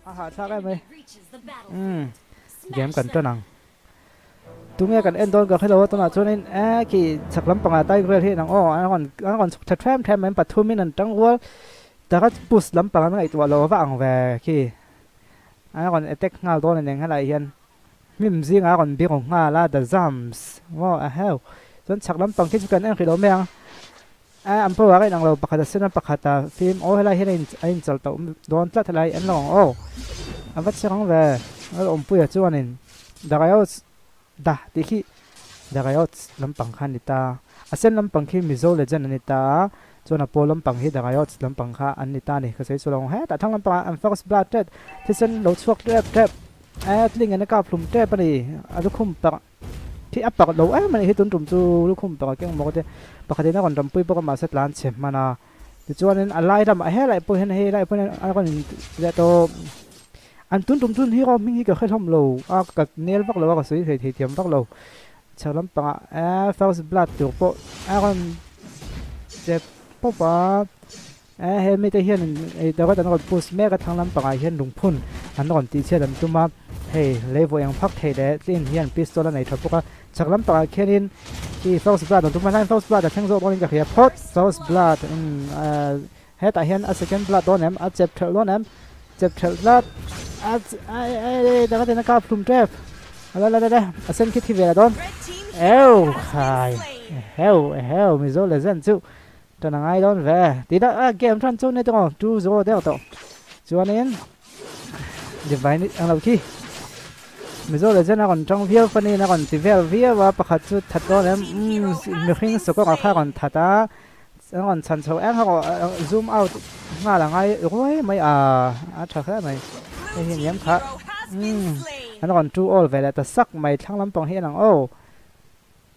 A hahthlak em mai. Umm game kan tan ang. Tunge kan en dawn ka hrelo a tunah chuanin eh khi chhak lampangah tiger vel hi an ang aw an rawn an rawn chhuk thla them them mai pathumin an tang rual taka push lampang an ngaihtuah lo va ang ve khi an rawn attack nghal dawn a ni ang helaiah hian hnim zingah a rawn biru nghal a the zams maw a heu chuan chhak lampang khi chu kan en hrih lo mai ang. A an power a inang lo pakhat a sen a pakhat a fim aw helai hian a in a inchal tauh dawn tlat helai an lo ang aw a va chhe rang ve a awmpuia chuanin Darius da tih khi Darius lampang kha a ni ta a sen lampang khi Mizo legend a ni ta a chuan a pawl lampang hi Darius lampang kha an ni ta a ni ka sawi chu lo ang hetah thlang lampangah an first blood tep thisen lo chhuak tep tep a tling in a kap hlum tep a ni a lukhum parh Khi a pak lo em a nih hi tun tum chu lukhum pakhat keng maw te pakhat in a rawn rampui bawk a mahse tlan chhe hman a tichuanin a lai lamah helai pawh hian hei lai pawh hian a rawn in leh tawh an tun tum chun hero hming hi ka hre hlawm lo a ka nel vak lo a ka sawi thei thei thiam vak lo chhak lampangah eh first blood tur pawh a rawn chep pawp a. Eh he mite hian ei dawt an rawn push mek a thlang lampangah hian lungphun an rawn tih chhiat an tum a, hei lei vawi ang phak thei leh tlin hian pistol a nei tha bawk a, chhak lampangah khianin khi first blood an tum a, hlain first blood a thleng zawk dawnin ka hria phawt, first blood umm eh hetah hian a second blood dawn em, a chep thelh dawn em, chep thelh tlat a eh danga ten a kap hlum tep la la la a sen khi thi ve la dawn eu khai eheu eheu Mizo legend chu. Tan a ngai dawn ve. Tih dah a game than chu ni tawh 2-0 deuh tawh. Chuanin Divine ang lo khi. Mizo legend a rawn tang viau fanin a rawn ti vel viau a pakhat chu that dawn em umm mihring sawkawng kha a rawn that a an rawn chhan chho em kha zoom out nghal a ngai ruai mai a a tha hle mai hei hi aniam kha umm an rawn two all ve leh ta sak mai thlang lampang hi a lang aw.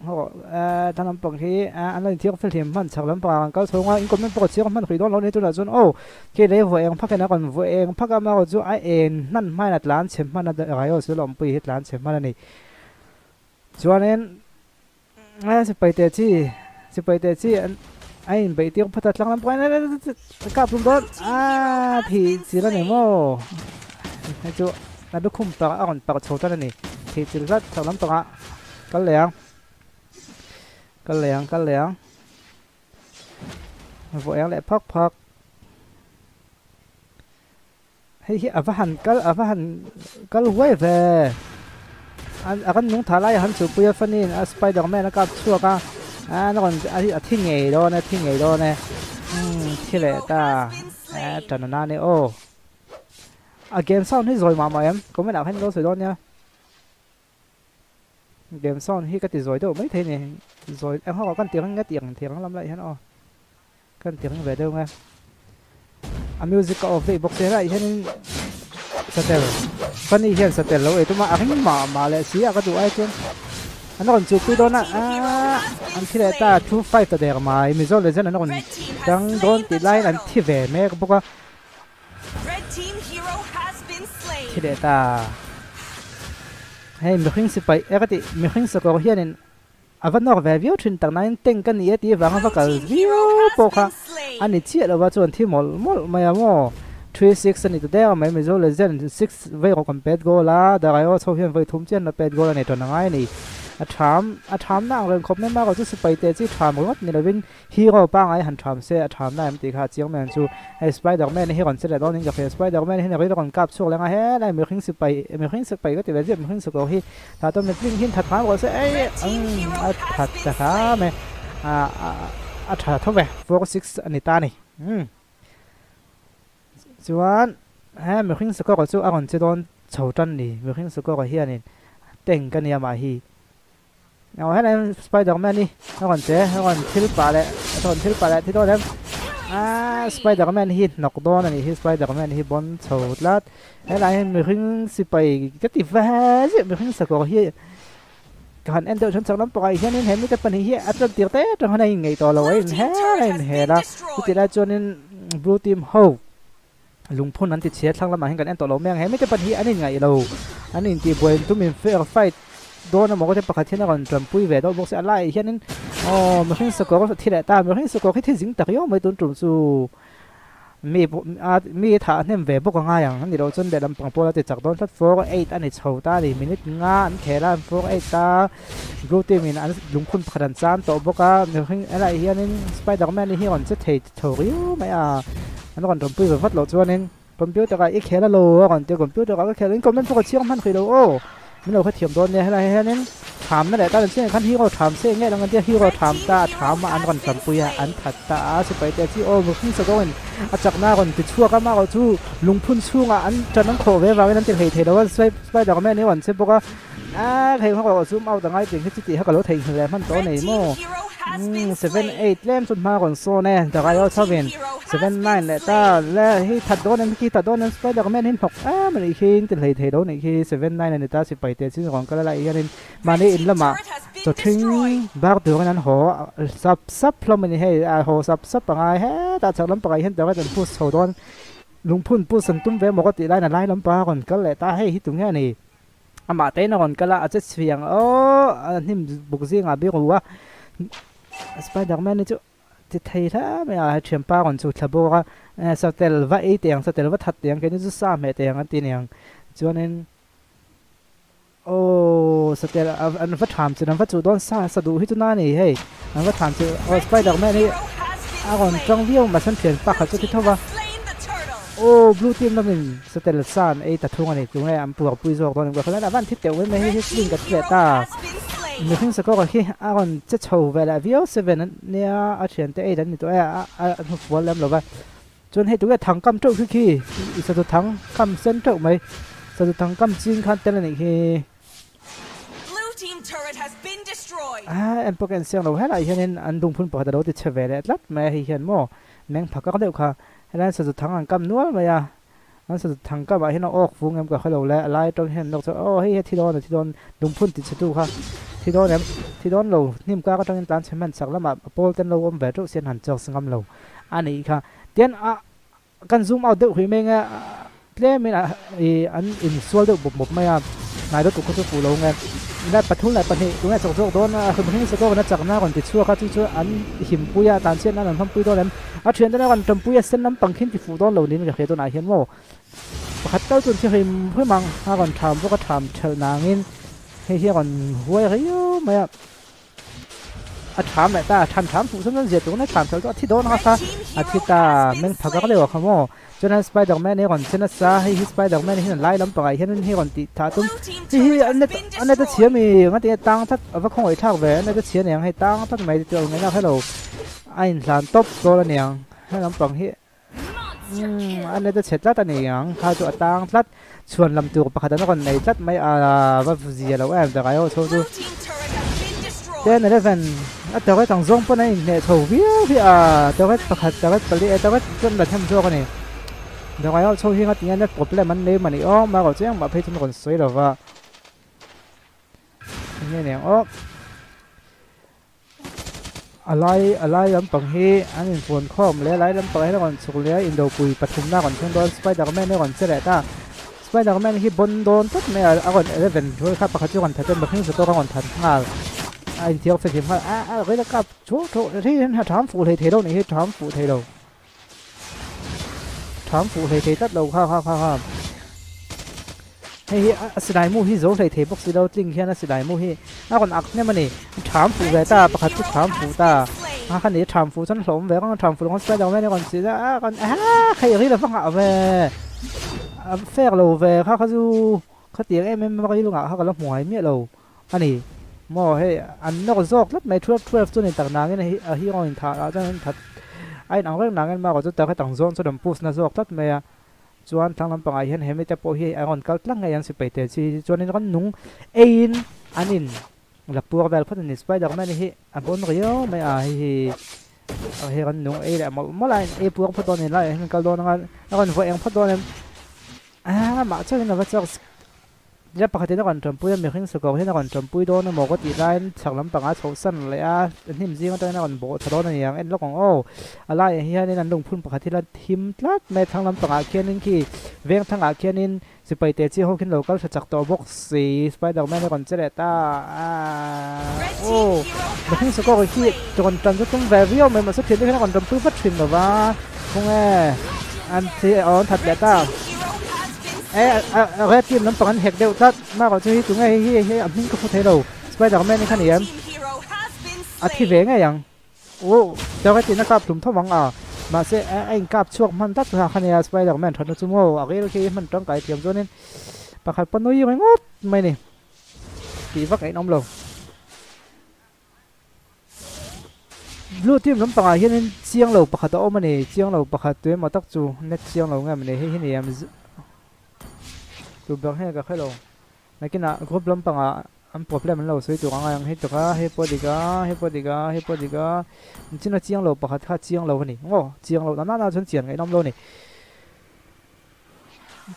Haw eh thla lampang hi eh an lo inthiar fel hlim hman chhak lampangah kan kal chhung a in comment pawh ka chhiar hman hrih dawn lo ni tunah chuan aw khi lei vuah eng phak in a rawn vuah eng phak a amaherawh chu a en hman hmain a tlan chhe hman a Raios chu lawmpui hi tlan chhe hman a ni chuanin eh sipai te chi sipai te chi an a inbeih tir phawt a tlang lampangah hian kap hlum dawn ah thih chil a ni maw hei chu a lukhum parh a rawn parh chho tan a ni thih chil tlat chhak lampangah. Kal leh ang. Kal leh ang, kal leh ang. Vaw eng leh phak phak. Hei hi a va han kal, a va han kal huai ve. An a kan nung tha lai a han chhupui a fanin a Spiderman a kap chhuak a. A na rawn a thi ngei dawn e, thi ngei dawn e. Umm thi leh ta. A tan a na ni aw. A game sound hi zawi mah mah em? Comment ah khan in lo sawi dawn nia. Game sound hi ka ti zawi deuh mai thei a ni zawi eng ho ah kan ti reng nge tih ang thei ang lam lah hian aw kan ti reng ve deuh nge a music ka off daih bawk sia helaiah hianin satel funny hian satel lo ei tum a a ring mah mah leh si a ka duh ai chuan an rawn chupui dawn a aaa an thi leh ta 2 5 ta der mai Mizo legend an rawn tang dawn tih laiin an thi ve mek bawk a. Thi leh ta. Hei mihring sipai e ka tih mihring sakawr hianin a va nawr ve viau thin tak nain tank a ni e tih vanga va kal viau pawh kha a ni chiah lo va chuan thi mawlh mawlh mai a maw. 3 6 a ni ta der mai Mizo legend 6 vei rawk an pet goal a Daraio chho hian vawi thum chian la pet goal a nei tawn a ngai a ni. A tham a thamna ang reng khawp mai marawh chu sipai teh chi tham ringawt ni lovin Hero pangai han tham se a tham na em tih kha a chiang mai ang chu. Hei Spider Man hi rawn che leh dawn in ka hria, Spider Man hian ril a rawn kap chhuak leng a helai mihring sipai mihring sipai ka ti ve ziah mihring sakawr hi tah chuan mitling hian that hram rawh se ei umm a that ta hram e ah a tha tho ve 4 6 a ni ta a ni umm chuan he mihring sakawr chu a rawn che dawn chho tan ni mihring sakawr hianin tank a nia mah hi. Engah hian em Spiderman hi a rawn che a rawn thil pah leh a rawn thil pah leh thi dawn em aaa Spiderman hi hnawk dawn a nih hi Spiderman hi bawn chho tlat helai hian mihring sipai ka ti ve ziah mihring sakawr hi ka han en deuh chhan chak lampangah hianin he mite pahnih hi a tan tir te atang hian a inngeih tawh lo a inhel a inhel a chutih lai chuanin blue team ho Lungphun an ti chhia thlang lamah hian kan en tawh lo mai ang. He mite pahnih hi an inngaih lo. An intihbuai in tum in fair fight dawn emaw ka ti pakhat hian a rawn tanpui ve deuh bawk si. A laiah hianin aw mihring sakawr thi leh ta. Mihring sakawr hi thi zing tak riau mai tun tum chu. Mi a mi thah hnem ve bawk a ngai ang a ni loh chuan lehlam pang pawl a ti chak dawn tlat 4 8 a ni chho ta a ni minute nga an khel a 4 8 a blue team in an lungphun pakhat an chan tawh bawk a mihring helaiah hianin spider man hi a rawn che thei tho riau mai a an rawn rawnpui ve vat loh chuanin computer ah i khel a lo a rawn ti a computer ah ka khel in comment pawh ka chhiar hman hrih lo aw. Min lo hrethiam dawn nia, helaiah hianin thamna leh tan an chiangah khan hero tham se nge lang an tia hero tham ta a tham a an rawn tanpui a an that ta a sipai te chi aw mihring sakawngin a chakna a rawn ti chhuak a marawh chu lungphun chhungah an tan an khawh ve vangin an ti hlei thei lo a spider man hi a rawn che bawk a ah hei hma erawh zoom out a ngai tih hi chuti kha ka lo theihnghilh leh hman tawh a nei maw umm 7 8 tlem chu hma a rawn sawn e Daraio chauhin 7 9 leh ta le hei that dawn em khi that dawn em spider man hi hnawk em a nih khi in ti hlei thei lo nih khi 7 9 a ni ta sipai te chin rawn kal a lai hianin mahni in lamah chaw thing bar turin an haw sap sap hlawm a ni hei a haw sap sap a ngai hetah chhak lampangah hian direct an push chho dawn lungphun push an tum ve maw ka tih laiin a lai lampang a rawn kal leh ta hei hi tunge a ni. Amah te in a rawn kal a, a che chhiang aw a hnim buk zingah a biru a, Spider Man hi chu ti thei hle mai a, he thianpa a rawn chhuk thla bawk a, satel va ei teh ang, satel va that teh ang, keini chu sa hmeh teh ang an ti aniang, chuanin aw satel an va tham chin an va chuh dawn sa sa duh hi chu na a ni hei, an va tham chin aw Spider Man hi a rawn tang viau mahse an thianpa khat chu a thi tho va. Aw blue team lamin satel sa an ei ta thung a ni tunge an puarpui zawk dawn em ka hria a van thi teuh mai mai hei hi sling ka ti leh ta mihring sakawr hi a rawn che chho ve leh viau 7 an nia a thiante eight an ni tawh e a a hnufual lem lo va chuan hei tunge thang kam teuh khi khi i satu thang kam sen teuh mai satu thang kam ching khan tel a nih khi. A en pawh ka en siang lo helaiah hianin an lungphun pakhat a lo ti chhe ve leh tlat mai a hei hian maw meng phakak deuh kha helaiin sazu thang an kam nual mai a an sazu thang kamah hian a awk vung em ka hre lo le a lai atang hian an lawk chuan aw hei hi a thi dawn a thi dawn lungphun ti chhe tu kha thi dawn em thi dawn lo hnim kak atangin tlan chhe hman chak lamah a pawl te an lo awm ve teuh si an han chawk ngam lo a nih kha tian a Kan zoom out deuh hrih mai nge tlemin ih an insual deuh bawp bawp mai a, hnai lutuk kha chu fuh lo nge. Lai pathum leh pahnih tunge chawk zawk dawn a, hrim hring sakawk in a chakna a rawn ti chhuak a, chu chu an himpui a, tlanchhiat nan an hmanpui dawn em? A thiante nen a rawn tanpui a, sen lampang khin ti fuh dawn lo niin ka hria tunah hian maw. Pakhat tal chu an thi hrim hrim ang, a rawn tham bawk a, tham thelh nangin hei hi a rawn huai riau mai a. A tham leh ta, a than tham fuh chuan chuan zia tur a tham fel tawh a thi dawn ang a kha a thi ta meng phak ak deuh a kha maw chuan a spider man hi a rawn che nasa hei hi spider man hi a lai lampangah hian hi rawn tih thah tum hei hi a net a net a chhia mi nga tinge tang tlat a va khawngaih thlak ve a net a chhia aniang hei tang tlat mai tih awm ngaihna hrelo a inhlan tawp dawn aniang he lampang hi. Umm a net a chhe tlat a ni ang kha chu a tang tlat chhuan lam tur pakhat an rawn nei tlat mai a va zia lo em tak ai chho chu 10 11 a turret ang zawng pawn a inhneh chho viau hi a turret pakhat turret pali e turret chuan la them zawk a ni Dawrai ho chho hi ngatinge net problem an nei mani aw marawh chu engmah phei chuan rawn sawi lova enge niang aw. A lai a lai lampang hi an infuan khawm leh a lai lampang ah hian a rawn chhuk leh a indopui pathumna a rawn thleng dawn spider man hi a rawn che leh ta spider man hi bawn dawn tawp mai a a rawn eleven rual kha pakhat chu a rawn that a mihring zawk a rawn that nghal a inthiar fehlim nghal a a ril a kap thuak thuak hei hian a tham fuh hlei thei lo nih hi tham fuh thei lo. Tham fuh hlei thei tlat lo kha kha kha kha. Hei hi a silai mu hi zo hlei thei bawk si lo tling hian a silai mu hi a rawn ak hnem a ni. Tham fuh ve ta pakhat chu tham fuh ta. A kha ni tham fuh chuan hlawm ve reng a tham fuh lawng spider man a rawn chih a a rawn a hei ril a va nghah ve. A fair lo ve kha kha chu khatiang em em a ril nghah kha ka la hmu ngai miah lo a ni. Maw hei an nawk zawk tlat mai 12 12 chu ni tak nangin a hero in thah ah chuan an that a in ang reng nangin marawh chu tak hetang zawng chuan an push na zawk tlat mai a chuan thlang lampangah hian he mite pawh hi a rawn kal tlang ngei ang sipai te chi hi chuanin rawn nung eiin an in la puar vel phawt a ni spider man hi a bawn riau mai a hei hi hei rawn nung ei leh mawlh mawlh a in ei puar phawt dawn a ni laiah hian an kal dawn anga a rawn vaw eng phawt dawn em a mah chauhin a va chhuak. Nia pakhatin a rawn tanpui a, mihring sakawr hian a rawn tanpui dawn emaw ka tih laiin chhak lampangah a chhohsan leh a, hnim zing atangin a rawn bawh tha dawn a ni ang, en lawk ang aw. A laiah hianin an lungphun pakhat hi la thim tlat mai a, thlang lampangah khianin khi veng thangah khianin sipai te chi ho khian lo kal tha chak tawh bawk si, Spider Man a rawn che leh ta a aw. Mihring sakawr hi rawn tan chu tum ve viau mai mahse thiante hian a rawn tanpui vat thin lo va, khawnge. An thi aw an that leh ta. E red team lampang an hek deuh tlat. Mah chu hi tunge hei hi hei a hming ka hmu thei lo. Spiderman hi kha ni em? A thi ve ngei ang. Aw turret in a kap hlum tho ang a. Mahse a inkap chhuak hman tlat kha kha nia Spiderman thatna chu maw a ril khi hman tangkai thiam chuanin pakhat pawn nui ringawt mai ni. Tih vak a inawm lo. Blue team lampangah hianin chiang lo pakhat a awm a ni, chiang lo pakhat tu emaw tak chu net chiang lo nge maw ni hei hi ni em tu ber nge ka hre lo nakinah group lampangah an problem an lo sawi tur ang a ang hei tuk a hei pawh dik a hei pawh dik a hei pawh dik a nichina chiang lo pakhat kha chiang lo a ni aw chiang lo na na chuan chian ngaihnawm lo a ni.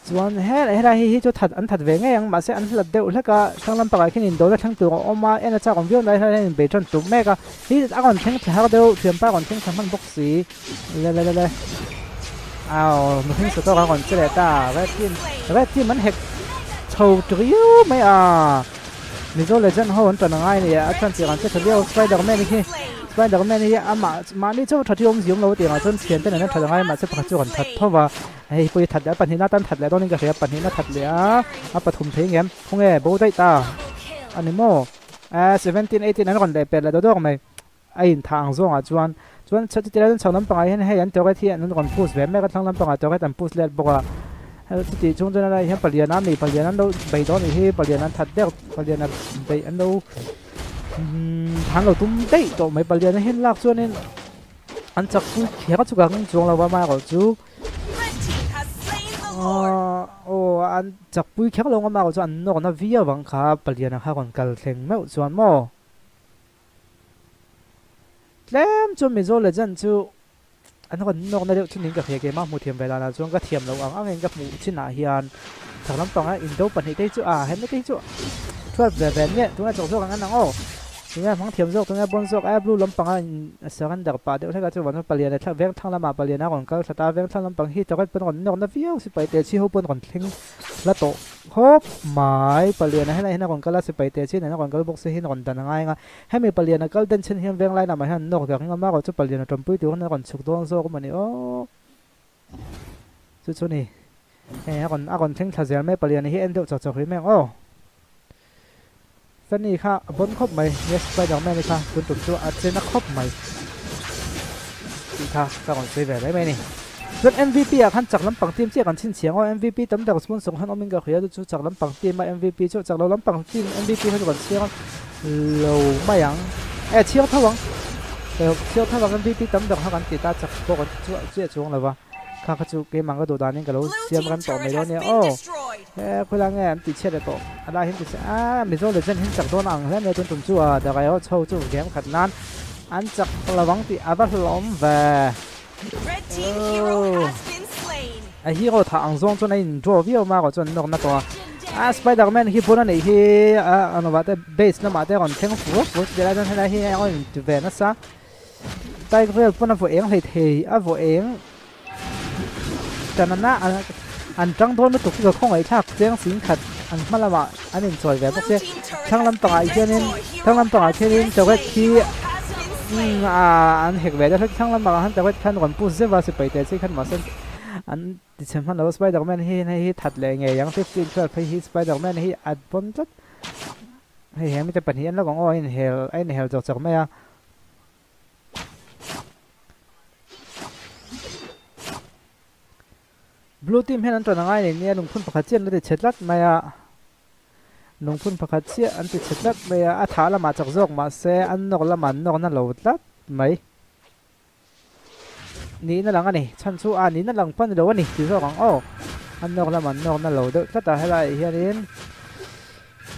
Chuan he helai hi hi chu that an that ve ngei ang mahse an hlat deuh hlek a thlang lampangah khian indawhna thleng tur a awm a en a chak awm viau lai hian in bei tan tum mek a hi a rawn thleng thla har deuh thianpa a rawn thleng thla hman bawk si le le le le aw mihring sa tawk a rawn che leh ta red team red team an hek chho triu mai a Mizo legend ho an tan angai a ni a chhan tirh an che tha viau Spiderman hi Spiderman hi amah mahni chauh tha thi awm ziawm lo a tih ang ah chuan thiante nen an that angai mahse pakhat chu a rawn that tho va. Hei pawh hi that leh a pahnihna atan that leh dawnin ka hria pahnihna that leh a a pathum thei ngem khawnge bo daih ta a ni maw eh 17 18 an rawn leh pet leh daw dawk mai a in thah ang zawngah chuan chuan chuti lai chuan chho lampangah hian hei an turret hi an rawn push ve mek a thlang lampangah turret an push let bawk a hei chuti chhung chuan helai hian palian a mi palian an lo bei dawn nih hi palian an that der palian a beih an lo an lo tum daih tawh mai palian a hian lak chuanin an chak pui kher a chukah chuang lo va amaherawhchu chu. Aw an chak pui kher lo ngam a chu an nawrna viau ang kha palian ang kha rawn kal thleng meuh chuan maw tlem chuan Mizo legend chu an rawn nawrna deuh chu niin ka hria keimah hmuh thiam ve danah chuan ka thiam loh ang angin ka hmuh chinah hian thar lampanga indo pahnih te hi chu a hemi te hi chu 12 ve ve nia tunah chawk zawk ang an ang aw. Tunge hmang thiam zawk, tunge bawn zawk, Air Blue lampanga in surrender pah deuh hlek a, chuvang chuan palian leh thla veng thlang lamah palian a rawn kal thlat a, veng thlang lampang hi turret pawn rawn nawr na viau sipai te chi ho pawn rawn thleng hla tawh khawp mai, palian a helai hian a rawn kal a, sipai te chi nen a rawn kal bawk si hian rawn dan a ngai ang a, hemi palian a kal den chhen hian veng lai lamah hian an nawr ve ring a, marawh chu palian a tanpui tur hian a rawn chhuk dawn zawk a ni aw. Chu chu ni, hei a rawn a rawn thleng thla zel mai palian hi en deuh chawk chawk rih mai ang aw. Fanny kha a bawn khawp mai, yes Spiderman kha tun tum chu a che na khawp mai tih kha ka rawn sawi ve mai mai a ni. Chuan MVP ah khan chak lampang team chiah kan chhinchhiang aw, MVP tam ber sponsor han awmin ka hria chu chu chak lampang team a MVP chu chak lo lampang team MVP kha chu kan chhiar lo mai ang, e chhiar tho ang, chhiar tho ang MVP tam ber kha kan ti ta chak pawh kan ti chiah chiah chuang lo va. Kha kha chu keimah ka duh danin ka lo siam ran tawh mai dawn nia aw. He khawilai nge an tih chhiat leh tawh a lai hian ti se a Mizo legend hi an chak dawn ang hle mai tun tum chu a Darai ho chho chu game khat nan an chak lo ang tih a va hlawm ve. Aww a hero thah ang zawng chuan a in draw viau mai erawh chuan an nawr na tawh a. A Spiderman hi bun a neih hi a anawah te base lamah te a rawn thleng fur fur chuti lai chuan helai hi a rawn inti ve nasa. Bike vel pawn a vaw eng hlei thei a vaw eng tanana an tang dawn lutuk hi ka khawngaih thlak chiang sing khat an hma lamah an inchawi ve bawk sia thlang lampangah hianin thlang lampangah khianin turret khi umm ah an hek ve deuh hlek thlang lampangah khan turret khan rawn push zeuh a sipai te chi khan mahse an tichhe hman lo spiderman hi hei hi that leh ngei ang 15 12 phei hi spiderman hi a pawn tlat hei he mite pahnih an lo ang aw a inhel a inhel chawk chawk mai a. Blue team hian an ṭan a ngai nei nia lungphun pakhat chiah an la ti chhe tlat mai a lungphun pakhat chiah an ti chhe tlat mai a a thah lamah chak zawk mahse an nawk lamah an nawk na lo tlat mai nihna lang a ni chhan chu a nihna lang pawh a ni lo a ni ti zawk ang aw an nawk lamah an nawk na lo deuh tlat a helaiah hianin.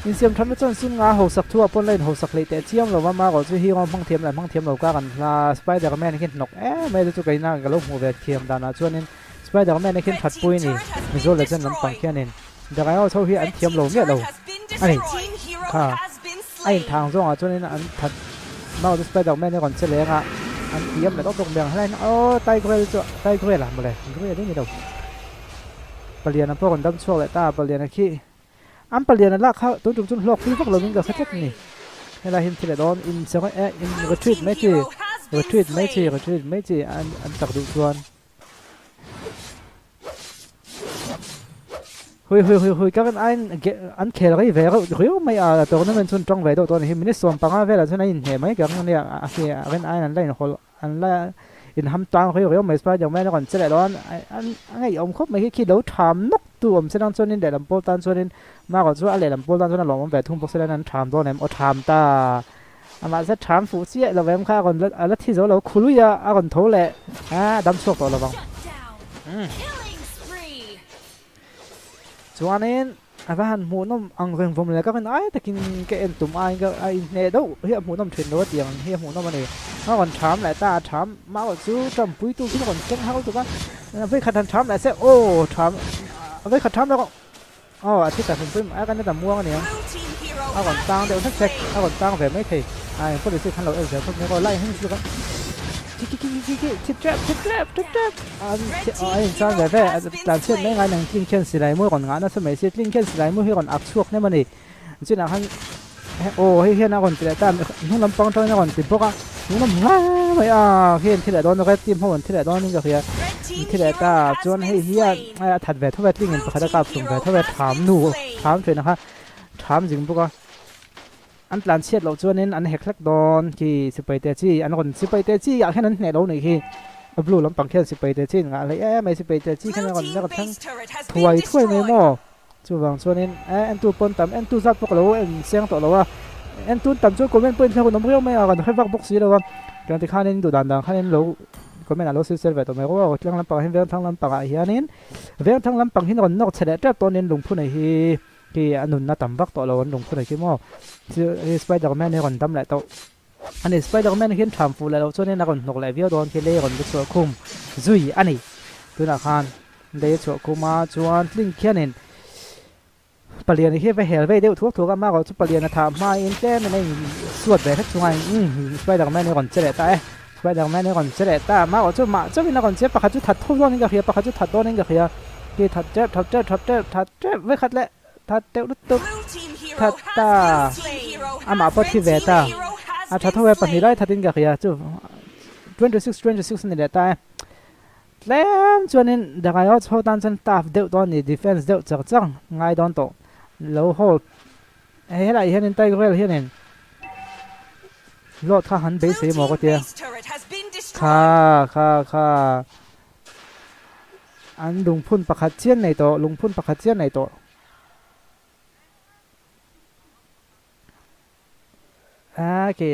Insiam thatna chuan sum nga hausak thu ah pawn la in hausak hleih teh chiam lo va, marawh chu hero hmang thiam leh hmang thiam lo kar an hla Spiderman khi hnawk em mai chu keina ka lo hmuh ve thiam danah chuanin Spiderman khi that pui ni Mizo legend lampang khianin Daraio chho hi an thiam lo miah lo a ni kha a inthang zawngah chuanin an that marawh chu Spiderman hi rawn che leng a an thiam leh tawk tawk mai ang helai hian aw Tigrel chu Tigrel a mawle Grel hi ni lo Paliana pawh rawn dam chhuak leh ta Paliana khi An palian a lak kha tun tum chuan hlawk pui vak lovin ka hre tlat a ni. Helai hian thil a dawn in chang e in retreat mai chi retreat mai chi retreat mai chi an an chak duh chuan. Hui hui hui hui ka rin aiin an khel rei ve reuh riau mai a, tournament chhun tawng ve deuh tawh a ni hi. Minute 15 velah chuan a inhneh mai ka ring a nia, a khi a rin aiin an la inhawlh an la inham tang riau riau mai. Spiderman a rawn che leh dawn a ngaihawm khawp mai khi khi lo tham nawk tu awm se lang chuanin lehlam pawl tan chuanin marawh chu a lehlam pawl tan chuan a lawmawm ve thung bawk se la an tham dawn em? Aw tham ta! Amah zet tham fuh chiah lo em kha a rawn a la thi zo lo khului a, a rawn tho leh a dam chhuak tawh lo vang. Chuanin a va han hmuhnawm ang reng vawm leh ka rin ai takin ka en tum aiin ka a inhneh deuh hi a hmuhnawm thin lo a tiang ang hi a hmuhnawm a ni. A rawn tham leh ta a tham mah erawh chu Trump-puitu khi a rawn keng har lutuk a, vawikhat han tham leh se aw tham vawikhat tham leh rawh. Aw a thi ta hrim hrim a kan ta muang a niang a rawn tang deuh hlek hlek a rawn tang ve mai thei a eng pawh ni se khan lo en zel phawt mai rawh lai heng chu ka khi khi khi khi khi thi trep thi trep thi trep an a in chang ve ve tlan chhiat mai ngai nang tling khian silai mu rawn ngah nasa mai sia tling khian silai mu hi rawn ak chhuak hnem a ni chinah khan aw hei hian a rawn ti leh ta hnung lampang atangin a rawn ti bawk a hnung lam hle mai a khi an thi leh dawn red team ho an thi leh dawn in ka hria an thi leh ta chuan hei hian a that ve tho ve tling in pakhat a kap tum ve tho ve tham nu tham thin ang kha tham zing bawk a an tlan chhiat loh chuanin an hek hlek dawn khi sipai te chi an rawn sipai te chi ah hian an hneh lo nih hi a blue lampang khian sipai te chi in ngah hleih em mai sipai te chi khian a rawn a rawn thleng thuai thuai mai maw. Chuvang chuanin eh entu pawn tam entu zat pawh ka lo en seng tawh lo a, entu tam chuan comment pawhin thla hun awm riau mai a, kan hre vak bawk si lo a, tiang ti khanin duh dan dan khanin lo comment ah lo sel sel ve tawh mai rawh aw, tlang lampangah hian vengthlang lampangah hianin vengthlang lampang hi rawn nawk chhe leh tep tawh aniin lungphu nei hi khi a nunna tam vak tawh lo an lungphu nei khi maw chu hei spider man hi rawn dam leh tawh a ni, spider man hian tham fuh leh loh chuanin a rawn hnawk leh viau dawn khi lei rawn la chhuah khum zui a ni tunah khan. Lei a chhuah khum a, chuan tling khianin palian hi va hel vei deuh thuak thuak a, amah erawh chu palian a thah hmain tlemin a insuat ve hlek chunga umm spider man hi a rawn che leh ta e, spider man hi a rawn che leh ta, amah erawh chu mah chauhin a rawn che pakhat chu that tho zawnin ka hria, pakhat chu that dawnin ka hria, khi that tep that tep that tep that tep vekhat leh that teuh lutuk that ta, amah pawh thi ve ta, a tha tho e pahnih lai thatin ka hria chu 26 26 a ni leh ta e. Tlem chuanin Dagaio chho tan chuan tough deuh dawn a ni, defense deuh char char ngai dawn tawh lo hold. Hei helaiah hianin Tiger Rail hianin load kha han beisei maw ka tia. Kha kha kha an lungphun pakhat chian nei tawh, lungphun pakhat chian nei tawh. A ke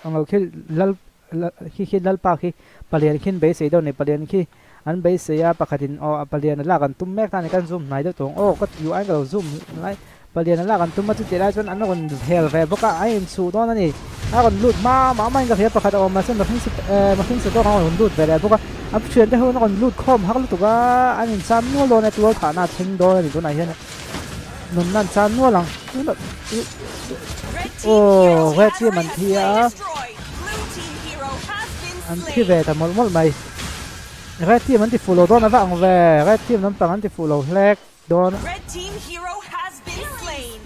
ang lo khi lal khi khi lalpa khi palian khi an beisei deuh a ni palian khi an beisei a pakhatin aw palian a lak an tum mek ta a ni kan zoom hnai deuh tawh ang aw ka tih aiin ka lo zoom lai palian a lak an tum a chutih lai chuan an rawn hel ve bawk a a inchhuh dawn a ni a rawn lut hma mah mah in ka hria pakhat a awm mahse mihring si eh mihring si tawk ang a rawn lut ve leh bawk a a thiante ho an rawn lut khawm har lutuk a an incham nual dawn a tual thahna a thleng dawn a ni tunah hian. Nunna an chan nual ang. Aw red team an thi a. An thi ve ta mawlh mawlh mai. Red team an ti fuh lo dawn a va ang ve. Red team lampang an ti fuh lo hlek dawn.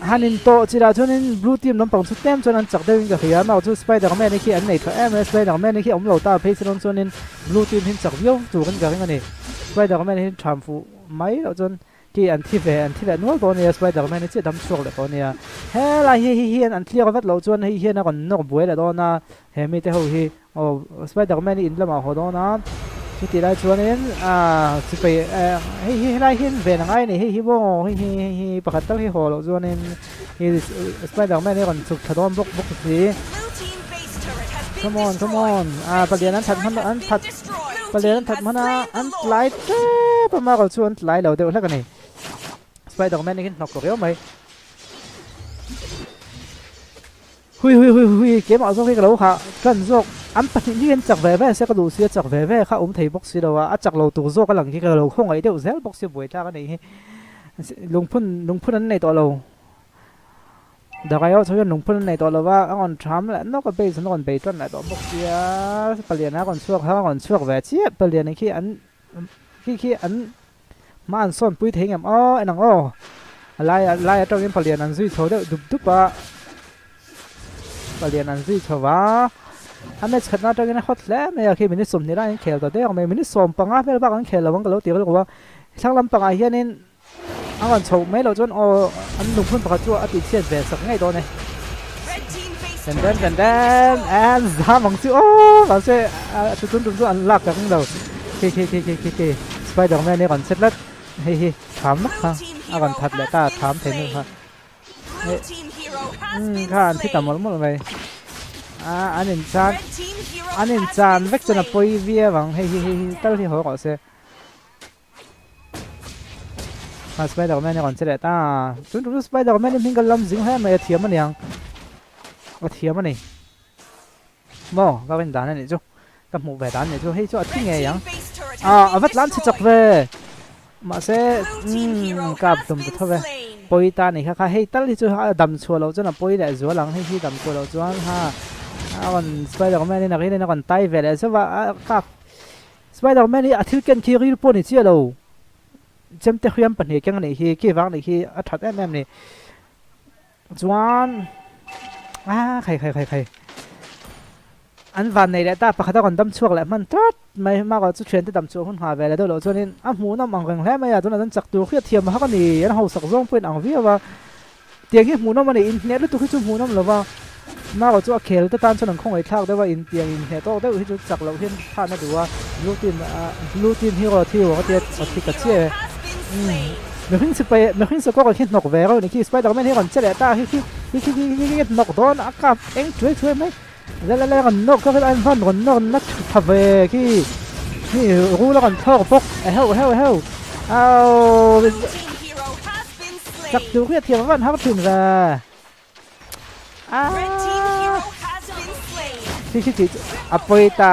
Han in tawh chilah chuanin blue team lampang chu tlem chuan an chak deuhin ka hria. Amah chu Spiderman hi khi an nei tha em a. Spiderman hi khi awm lo ta phei se dawn chuanin blue team hi an chak viau turin ka ring a ni. Spiderman hi tham fuh mai loh chuan Khi an thi ve, an thi leh nual tawh a nia, Spider Man hi chiah dam chhuak leh tawh a nia. Helai hi hei hian an clear vat loh chuan hei hian a rawn nawk buai leh dawn a, he mite ho hi aw Spider Man hi in lamah a haw dawn a, chutih lai chuanin ah sipai eh hei hi helai hian ven a ngai a ni, hei hi maw hei hi hei hi pakhat tal hi haw loh chuanin hi Spider Man hi a rawn chhuk thla dawn bawk bawk si. Come on come on ah palian an that hman an that. Palian an that hman a, an tlai tep a, Marvel chu an tlai lo deuh hlek a ni. Spiderman hi hnawk riau mai. Hui hui hui hui keimah zawk hi ka lo hah tan zawk. An pahnih hi an chak ve ve se ka duh si a, chak ve ve kha awm thei bawk si lo a, a chak lo tur zawk a lang khi ka lo khawngaih deuh zel bawk si buaithlak a nih hi. Lungphun lungphun an nei tawh lo. Dagaio chu hian lungphun a nei tawh lo va, a rawn tham leh nawk a, base an rawn bei tan leh tawh bawk sia, palian a rawn chhuak a rawn chhuak ve chiah, palian khi an khi khi an hma an sawn pui thei ngem aw en ang aw, a lai a lai atangin palian an zui chho deuh dup dup a, palian an zui chho va, a match khatna atangin a hot hle mai a, khi minute 20 lai an khel ta deuh ang mai, minute 15 vel bak an khel lo ang ka lo ti rilru a, thlang lampangah hianin. A rawn chhoh mai loh chuan aw an lungphun pakhat chu a tih chhiat ve sak ngei dawn e. Den den den den and zam ang chu aw mahse a tutun tum chu an lak ka ring lo. Khi khi khi khi khi khi Spiderman hi a rawn che tlat hei hi tham nak kha a rawn that leh ta tham thei nu kha. Umm kha an thi ta mawlh mawlh mai. A an inchan an inchan vek chuan a pawi viau ang hei hi hei hi tal hi haw rawh se. A Spiderman hi rawn che leh ta. Tun tum chu Spiderman hi hming ka lam zing hle mai a thiam aniang. A thiam a ni. Maw ka rin dan anih chu. Ka hmuh ve dan anih chu hei chu a thi ngei ang. Ah a va tlan chhe chak ve. Mahse umm kap hlum ta tho ve. Pawi ta anih kha kha hei tal hi chu a dam chhuah loh chuan a pawi leh zual ang hei hi dam chhuah loh chuan ha a rawn Spiderman in a rin in a rawn tai ve leh zauh a a kap Spiderman hi a thil ken khi ril pawh ni chiah lo. Chemte hriam pahnih keng anih hi khi vang anih hi a that em em ni. Chuan ah khai khai khai khai an van nei leh ta pakhat a rawn dam chhuak leh hman tlat mai hma erawh chu thiante dam chhuah hun nghah ve leh deuh loh chuanin a hmuhnawm ang reng hle mai a tunah chuan chak tur hriat thiam hak a ni an hausak zawng pawhin ang viau a tiang hi hmuhnawm a ni inhneh lutuk hi chu hmuhnawm lo va hma erawh chu a khel te tan chuan an khawngaih thlak deuh a intiang inhneh tawk deuh hi chu chak loh hian than a duh a blue team ah blue team hi erawh thi uang a tia a thi ta chiah e umm. Mihring sipai mihring sakawr khi hnawk ve reuh ni khi Spiderman hi rawn che leh ta khi khi khi khi khi khi khi hnawk dawn a kap eng chuai chuai mai le le le rawn nawk kha an van rawn nawk na tha ve khi khi rul a rawn thlawk bawk eheu eheu eheu au chak tur hi a thiam a van har thin ve ah khi khi khi a pawi ta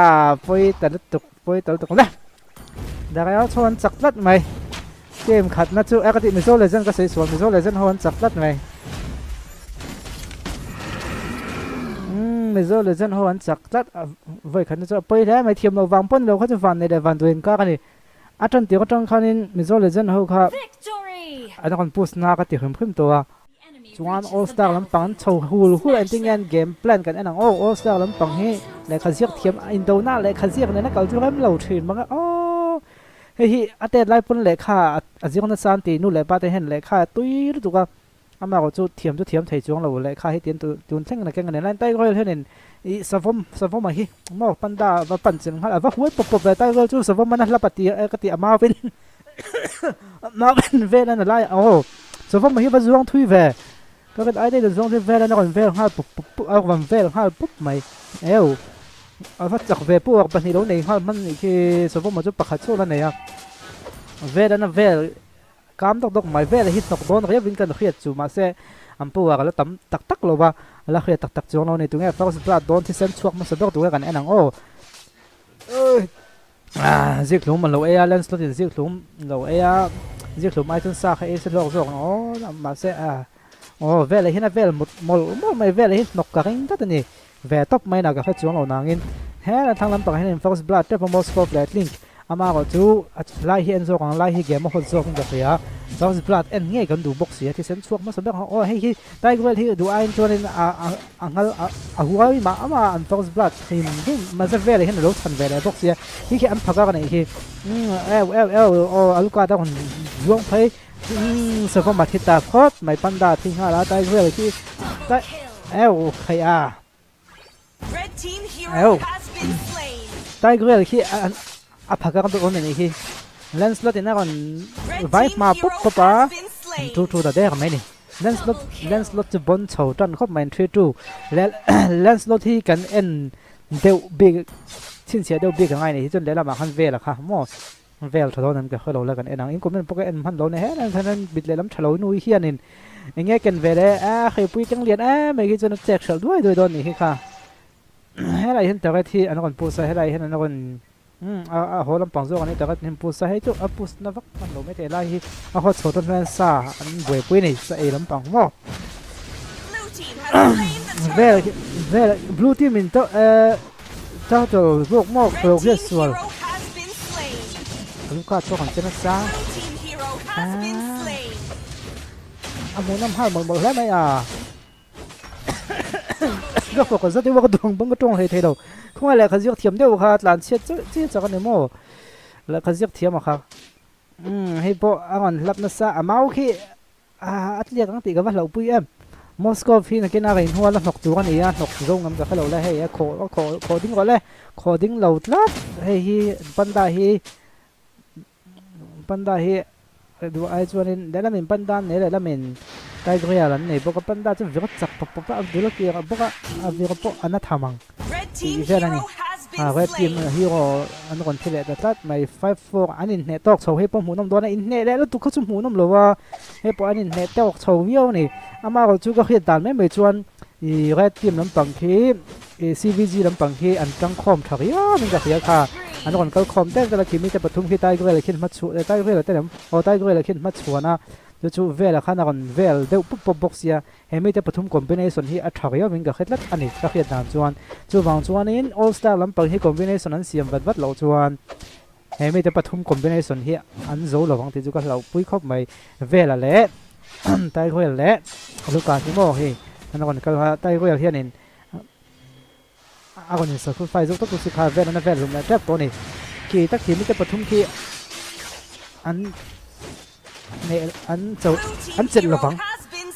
pawi ta lutuk pawi ta lutuk le Dareo chho an chak tlat mai. Game khatna chu e ka tih Mizo Legend ka sawi sual Mizo Legend ho an chak tlat mai. Umm Mizo Legend ho an chak tlat vawi khatna chu a pawi hle mai thiam loh vang pawn lo kha chu van nei leh van duh inkar a ni. A tan tir atang khanin Mizo Legend ho kha an rawn push na ka ti hrim hrim tawh a. Chuan All Star lampang an chho hul hul a engtin nge an game plan kan en ang aw All Star lampang hi lehkha ziak thiam a indona lehkha ziak nena kal chu rem lo thin mang a aw hei hi a tet lai pawn lehkha a ziak nasa an ti nu leh pa te hian lehkha a tui lutuk a amaherawh chu thiam chu thiam thei chuang lo lehkha hi tian tun thleng na keng a ni lai Tiger Hill hianin ih savawm savawm a hi maw panda va pan chin nghal a va huai pawp pawp ve Tiger Hill chu savawm a na hlap a ti ka ti a mauin Mauin vel a na lai aw. Chawva mai hi va zuang thui ve. Ka rin ai daih zuang thui vel a rawn vel nghal pup pup pup a rawn vel nghal pup mai. Eo a va chak ve pawh pahnih lo nei nghal hman nih khi chawva mai chu pakhat chauh la nei a. Vel a na vel kam dawk dawk mai vel hi hnawk dawn riau in kan hriat chu mahse an power a la tam tak tak lo va a la hriat tak tak chuang lo a ni. Tunge first blood dawn thisen chhuak hmasa ber tunge kan en ang aw. Ah, zikhlum an lo ei a, Lancelot in zikhlum lo ei a, zikhlum ai chuan sa kha ei se hlawk zawk ang aw, mahse ah aw velah hian a vel mut mawlh mawlh mai velah hi hnawk ka ring tlat a ni, ve tawp mai na ka hre chuang lo nangin he thlang lampang hian in first blood tep a Moscow leh Tlink ama erawh chu a lai hi en zawk ang lai hi game a hawt zawk in ka hria, first blood en ngei kan duh bawk si a thisen chhuak hmasa ber ang aw hei hi Tiger hi duh aiin chuanin a a nghal a huai mah mah a an first blood hrim hrim mahse velah hian a lo chhan ve leh bawk sia khi khi an phak a ka neih khi umm eu eu eu aw a luka te a rawn zuang phei umm savawm a thi ta phawt mai panda a thi nghal a tiger khi tai eu khaih a eu tiger khi a phak a kan awm a nih khi Lancelot in a rawn vai hma pup pup a an thu thu ta der mai a ni. Lancelot Lancelot chu bon chho tan khawp mai 3 2 Lancelot hi kan en deuh bik chhinchhiah deuh bik angai ni hi chuan lehlamah khan vel a kha maw vel tha dawn em ka hrelo la kan en ang in comment pawh ka en hman lo ni he lai hian bit lehlam tha lo nui hianin enge ken ve le a hreipui keng lian em mai hi chuan a chek hrelh duai duai dawn nih hi kha helai hian turret hi an rawn push a helai hian an rawn Umm a a haw lampang zawk a ni tak a hnim pus a hei chu a pus na vak hman lo maithei lai hi a haw chho dawn hian sa an buaipui a ni sa ei lampang maw vel vel blue team in to eh turtle zawk maw ka lo hriat sual luka chu kan che nasa a hmuhnawm nghal mawlh mawlh hle mai a. Ka fawk zat deuh a ka duang bang ka tawng hlei thei lo. Khawngaih lehkha ziak thiam deuh kha tlan chhiat chiah chiah chak a ni maw? Lehkha ziak thiam a kha. Umm hei pawh a rawn hlap nasa a mau khi a tliak ang tih ka va hlauhpui em. Moskov hi nakin a rein hual a hnawk tur a ni a, hnawk zo ngam ka hrelo le hei a khawh a khawh khawh ding rawh le, khawh ding lo tlat hei hi panda hi panda hi duh ai chuanin lehlamin panda an nei lehlamin tigreal an nei bawk a, panda chu vir chak pawp pawp a a bul a kir bawk a a vir pawh a na tham ang. Tih vel a ni. Ah red team hero an rawn thi leh ta tlat mai. 5-4 an inhneh tawk chho hei pawh hmuhnawm dawn a, inhneh leh lutuk kha chu hmuhnawm lo a, hei pawh an inhneh tawk chho viau a ni. Amaherawh chu ka hriat dan mai mai chuan ih red team lampang khi ih CVG lampang khi an tangkhawm tha riau in ka hria kha. An rawn kal khawm tel tel a khi mite pathum khi Tiger ah khian hma chhuah Tiger ah te lam aw Tiger ah khian hma chhuan a chu chu velah khan a rawn vel deuh pup pup bawk sia. He mite pathum combination hi a tha riau in ka hre tlat a ni, ka hriat dan chuan. Chuvang chuanin All Star lampang hi combination an siam vat vat loh chuan he mite pathum combination hi an zo lo ang tih chu ka hlauhpui khawp mai. Vela leh Tairuel leh Luka hi maw hei an rawn kal a, Tairuel hianin a rawn in sacrifice deuh tawp si kha vel an a vel hlum leh tep tawh a ni. Khi tak khi mite pathum khi an hneh an cho an chelh lovang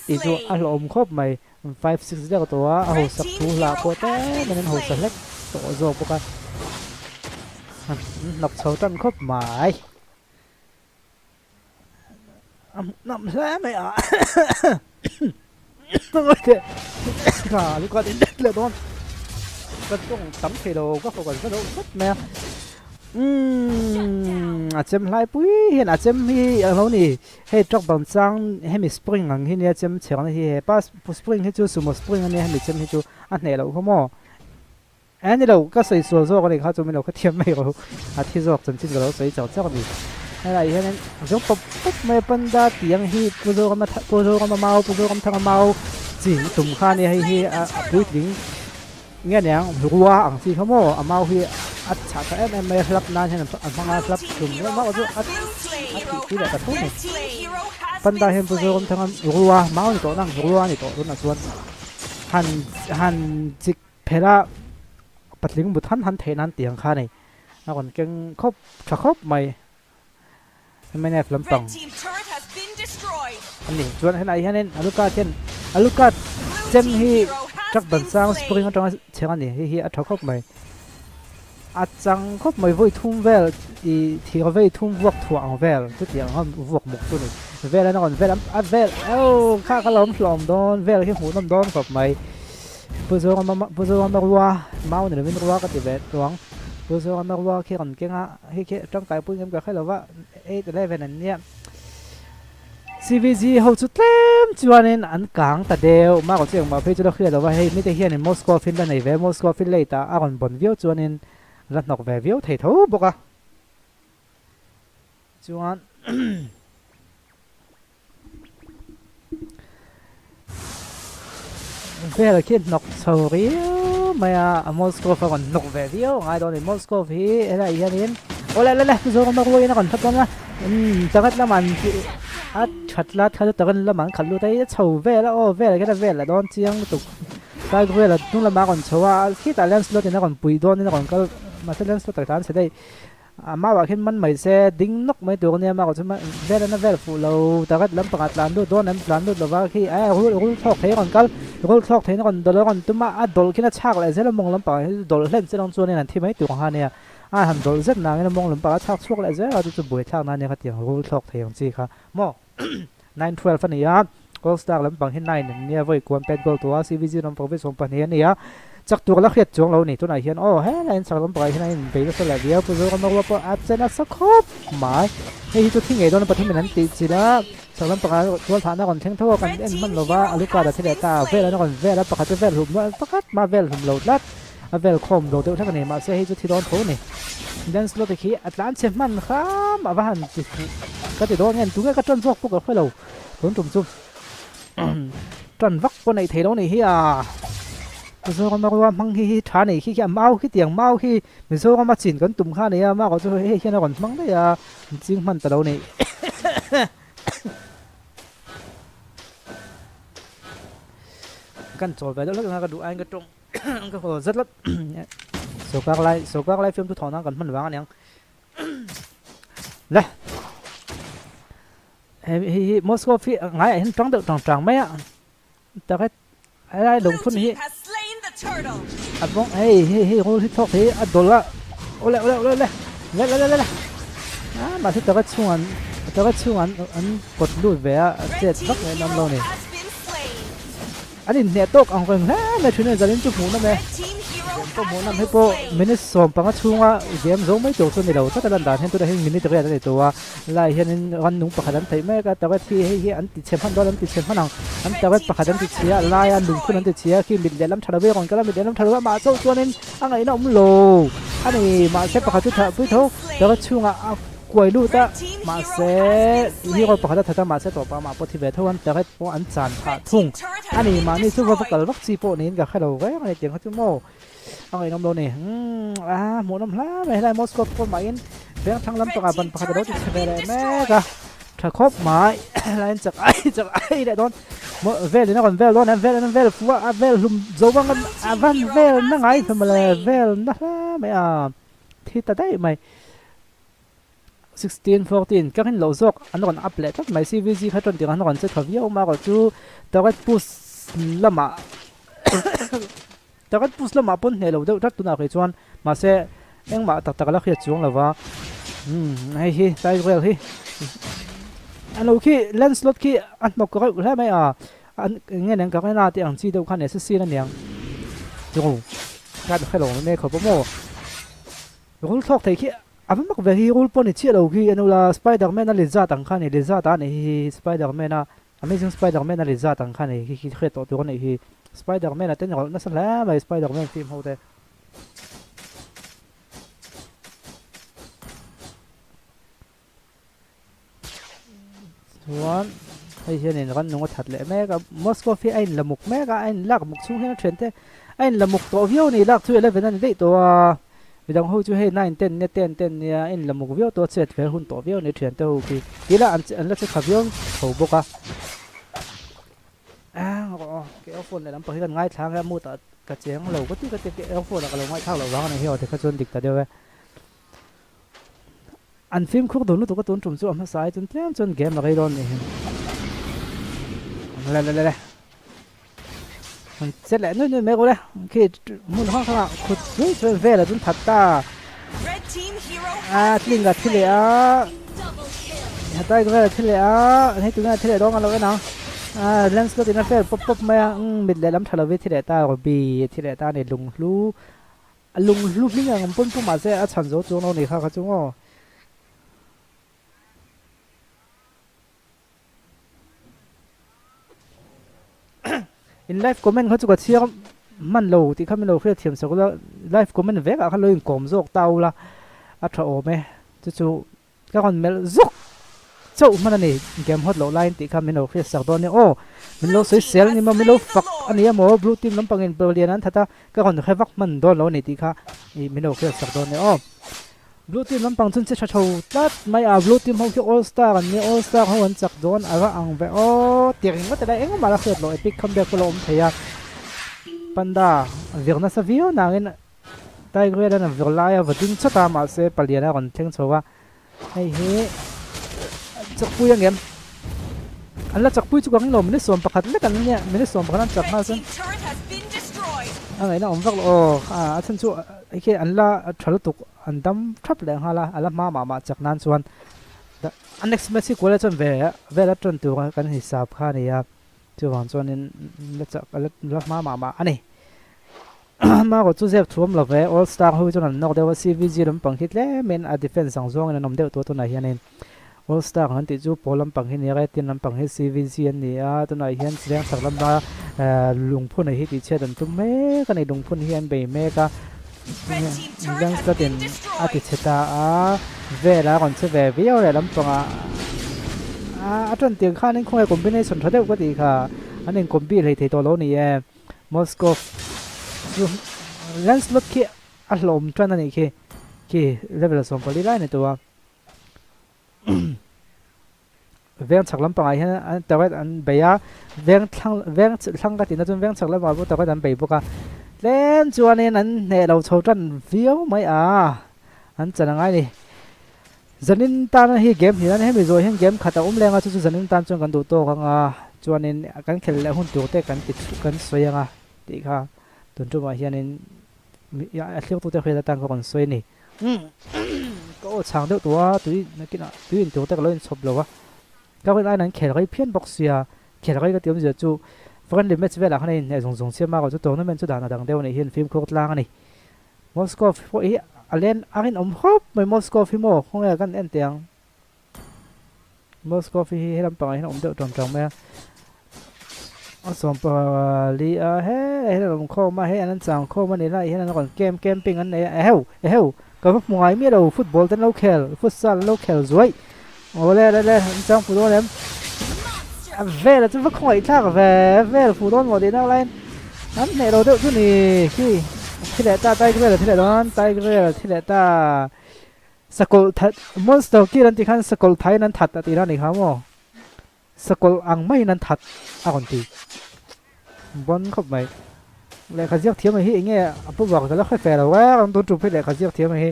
tih chu a hlawhawm khawp mai. 5 6 deuh tawh a, a hausak thu hlah pawh tlem in an hausa hlek tawh zawk bawk a. An hnawk chho tan khawp mai. A hmuhnawm hle mai a Kha lu ka din det leh dawn ka tawng tam thei lo ka focus va deuh tlat mai a umm a chem hlai pui hian a chem hi a lo ni hei truck bang chang hemi spring ang hi nia chem chhekna hi hepa spring hi chu sumo spring ania hemi chem hi chu a hneh loh kha maw. Eng ni lo, ka sawi sual zawk a ni kha chu min lo khathiam mai rawh u, a thi zawk chanchin ka lo sawi chauh chauh a ni. Helai hianin zo pawp pawp mai a panda tih ang hi Pu Zorama Pu Zorama mau Pu Zoramthanga mau chi tum kha a nia hei hi a puitling nge niang rua ang chi kha maw a mau hi a chhah tha em em mai a hlap nan hian an hmang a hlap tum reuh mau chu a a thih pui leh ta tho mai. Panda hian Pu Zoramthanga rua mau a ni tawh nang rua a ni tawh tunah chuan han han chik Phela patling but han han theih nan tiang kha nei a rawn keng khawp tha khawp mai mnf lampang a ni chuan helai hianin Alucard hian Alucard chem hi truck ban sang spring atanga chheng a ni hei hi a tha khawp mai a chang khawp mai vawi thum vel ih thir vei thum vuak thuah ang vel chutiang ang vuak muk chu a ni vel an rawn vel a vel oh kha ka lo hlawm dawn vel hi hmuhnawm dawn khawp mai. Pu Zorama Pu Zorama rua mau ni lovin rua ka ti ve tawh ang. Pu Zorama rua khi rawn keng a, hei khi tangkai pui ngem ka hre lova, 8 11 an nia. CVG ho chu tlem chuanin an kang ta deuh, mah chu engmah phei chu la hria lova, hei mite hianin Moscow fin la nei ve, Moscow fin late ah a rawn bawn viau chuanin la hnawk ve viau thei tho bawk a. Chuan Vel khi hnawk chho riau mai a, a Moscow a rawn hnawk ve viau a ngai dawn a ni. Moscow hi helaiah hianin aw le le le Mizoram a ruaiin a rawn hlat dawn a, umm tarat lamah an a that lat kha chu tarat lamah an khalh lut a, a chho vel a aw velah khian a vel leh dawn chiang lutuk. Tiger vel a hnung lamah a rawn chho a, khitah Lancelot in a rawn pui dawnin a rawn kal mahse Lancelot a tlan chhe daih. A mauah khian man mai se, ding nawk mai tur a nia, mauah chuan vel an a vel fuh lo tak a, lampangah tlan lut dawn em, tlan lut lova khi eh rul rul thlawk thei a rawn kal, rul thlawk theiin a rawn dawlh a rawn tum a, a dawlh khian a chhak leh zel a mawng lampangah hi dawlh hlen che lang chuanin an thi mai tur ang kha a nia, a han dawlh zet nangin a mawng lampangah a chhak chhuak leh zel a, chu chu buaithlak na a nia khatiang rul thlawk thei ang chi kha maw 9 12 a ni a, All Star lampang hi 9 an nia, vawi kuan pet goal tawh a, CVG lampang vawi 12 a ni a, chak tur la hriat chuang lo a ni. Tunah hian aw helai in chak lampangah hian a inbei nasa leh viau, Pu Zorama rua pawh a che nasa khawp mai. Hei hi chu thi ngei dawn a pathumin an tih chilh a, chak lampangah tual thahna a rawn thleng tho a, kan en hman lova, a luka dah thi leh ta a, vel an rawn vel a, pakhat chu vel hlum pakhat mah vel hlum lo tlat, a vel khawm lo deuh hlek a ni, mahse hei chu thi dawn tho a ni. Lancelot khi a tlan chhe hman hram a va han ti fuh ka ti dawn nge tunge ka tan zawk pawh ka hre lo. Tun tum chu tan vak pawh neih theih loh nih hi a, Mizoram a rua hmang hi hi tha neih khi khi a mau khi tiang mau khi Mizoram a chin kan tum kha a ni a, mau chu hei hian a rawn hmang daih a, an ching hman ta lo nih. Kan chawl ve deuh hlek anga ka duh aiin ka tawng ka haw zet hlawt sawrkar lai sawrkar lai fiamthu thawh nan kan hman vang a niang. Le. Hei hi Moscow hi ngaiah hian tang deuh tang tang mai a tak e helai lungphun hi a bawng hei hei hei rul hi thawk hi a dawlh a awle awle awle awle le le le le le a mahse taka chhung an taka chhung an an kawt lut ve a a chet vak mai an awm lo a ni an inhneh tawk ang reng hle mai thin a zanin chu hmuh nawm e. Pawh hmuh nawm hei pawh minute 15 chhunga game zo mai tur chu a ni lo tlat a lan dan hian tunah hian minute riat a ni tawh a. Lai hianin rannung pakhat an theih mek a, turret hi hei hi an ti chhe hman dawn an ti chhe hman ang, an turret pakhat an ti chhia a laia lungphun an ti chhia khi mit lehlam tha lo rawn kal a, mit lehlam tha lo amah chauh chuanin a ngaihna awm lo a ni, mahse pakhat chu thah pui tho turret chhungah a kuai lut a, mahse hero pakhat a that a mahse tawpah amah pawh thi ve tho an turret pawh an chan phah thung a ni, mahni chu va va kal vak chi pawh niin ka hre lo reng a ni tiang kha chu maw. A ngaihnawm lo ni. Umm a hmuhnawm hla mai helai Moscow pawh mahin veng thlang lam pangah ban pakhat a lo ti chhe ve leh mek a. Tha khawp mai helaiin chak ai chak ai leh dawn velin a rawn vel dawn em velin an vel fuh a a vel hlum zo vang a van vel na ngai hmel mawle vel na hla mai a thi ta daih mai. 16 14 ka rin loh zawk an rawn up leh tlat mai CVG kha chuan tiang an rawn che tha viau mai erawh chu target push lamah target push lamah pawn hneh lo deuh tlat tunah kei chuan mahse engmah tak tak a la hriat chuang lo va umm hei hi tiger hi a lo khi Lancelot khi a hnawk reuh hle mai a an nge nen ka rin a tih ang chi deuh khan assassin aniang chu ka hre lo mai khawp a maw. Rul thlawk thei khi a va mak ve hi rul pawh ni chiah lo khi anu la spider man a lizard ang kha a ni lizard a nih hi spider man a amazing spider man a lizard ang kha a ni hi khi hriat tawh tur a nih hi spider man a te ni rawlh nasa hle mai spider man film ho te. Chuan hei hianin rannung a that leh mek a Moscow hi a in la muk mek a a in lak muk chhung hian a thiante a in la muk tawh viau a ni lak chu eleven a ni daih tawh a midang ho chu hei nine ten nia ten ten nia a in la muk viau tawh a chet fel hun tawh viau a ni thiante ho khi ti ila an an la che tha viau tho bawk a ah ke earphone leh lampang hi kan ngaithla ang e a mood ah ka cheng lo ka ti ka ti ke earphone ah ka lo ngaihthlak loh vang a ni hi aw tikha chuan dik ta deuh e. An fimkhur dun lutuk a tun tum chu a hmasa ai chuan tlem chuan game a rei dawn nih hi. Le le le le. An che leh nui nui mai rawh le. Khi hmun hrang hrangah khut zui chuan vel a chun that ta. A tling a thi leh a. Hetai vel a thi leh a. Hei tunge a thi leh dawn a lo en ang. A Lancelot in a vel pawp pawp mai a. Mit leh lam tha lo vi thi leh ta Ruby a thi leh ta a ni lunghlu. A lunghlu hming ang awm pawn pawh mahse a chhan zo chuang lo ni kha kha chu maw. In live comment kha chu ka chhiar hman lo tih kha min lo hriat thiam sak ula live comment vek ah khan lo inkawm zawk ta ula a tha awm e chu chu Ka rawn melh zuk chauh hman a ni, game hot loh laiin tih kha min lo hriat sak dawn nia aw, min lo sawi sel a ni maw, min lo fak a ni emaw, blue team lampangin Berlian an that a, ka rawn hre vak hman dawn lo a ni tih kha ih min lo hriat sak dawn nia aw. Blue team lampang chuan che tha tho tlat mai a, blue team ho khi all star an nia, all star ho an chak dawn a va ang ve aw ti ringawt ila engmah la hriat loh epic comeback pawh la awm thei a, panda vir nasa viau nangin Tiger an vir lai a va ding chawt a mahse palian a rawn thleng chho a hei hi chakpui ang em an la chakpui chu ka ring lo minute 11 lek an nia minute 11 an chak nghal chuan a ngaihna awm vak lo aw a chhan chu hei khi an la tha lutuk an dam thap leh nghal a a la hma mah mah chak nan chuan a next match hi kual a chuan ve vel a tan tur kan hisap kha a ni a chuvang chuanin la chak la hma mah mah a ni. Marawh chu zep thuam lo ve, All Star ho hi chuan an nawk deuh a, CVG lampang hi tlemin a defense ang zawngin an awm deuh tawh a tunah hianin All Star an tih chu pawl lampang hi nia Red team lampang hi CVG an ni a, tunah hian Chiang chhak lama lungphun hi tihchhiat an tum mek a ni, lungphun hi an bei mek a, Lance in a ti chhe ta a, vela rawn che ve viau leh lampangah a tan tiang khanin khawnge combination tha deuh ka tih kha an incombine hleithei tawh lo ni e. Moscow chu Lancelot khi a hlawm tan a nih khi khi level 14 lai a ni tawh a veng chhak lampangah hian an turret an bei a veng thlang veng thlang ka tihna chuan veng chhak lamah pawh turret an bei bawk a tlem chuanin an hneh lo chho tan viau mai a an chan angai a ni. Zanin tana hi game hnih nan hemi zawh hian game khat a awm leng a chu chu zanin tan chuan kan duh tawk ang a chuanin kan khelh leh hun tur te kan ti kan sawi ang a tih kha tun tumah hianin a thliaktute hriat atan ka rawn sawi a ni. Ka aw chhang deuh tawh a tui nakinah tui in tur te ka lo inchhawp lo a ka rin aiin an khel rei phian bawk sia khel rei ka ti awmzia chu friendly match velah khan a inhneh zawng zawng chiam a erawh chu tournament chu dan a dang deuh a nih hian fimkhur tlang a ni. Moscow pawh hi a len a rinawm khawp mai Moscow hi maw khawnge kan en teh ang Moscow hi helam pangah hian a awm deuh tawm tawm mai a a sawm pali a he hian an awm khawm a hei an chang khawm a ni lai hian an rawn camp camping an nei a eheu eheu ka va hmu ngai miah lo football te an lo khel futsal an lo khel zuai awle le le an chang fu dawn em a vel a chu va khawngaih thlak ve vel fu dawn maw tih nak laiin an hneh lo deuh chu ni khi thi leh ta tiger vel a thi leh dawn tiger vel a thi leh ta sakawlh that monster kill an tih khan sakawlh thaiin an that a tih na ni kha maw sakawlh ang maiin an that a rawn ti bon khawp mai lehkha ziak thiam hi enge a pu bak ka la hre fe lo e an tun tum phei lehkha ziak thiam hi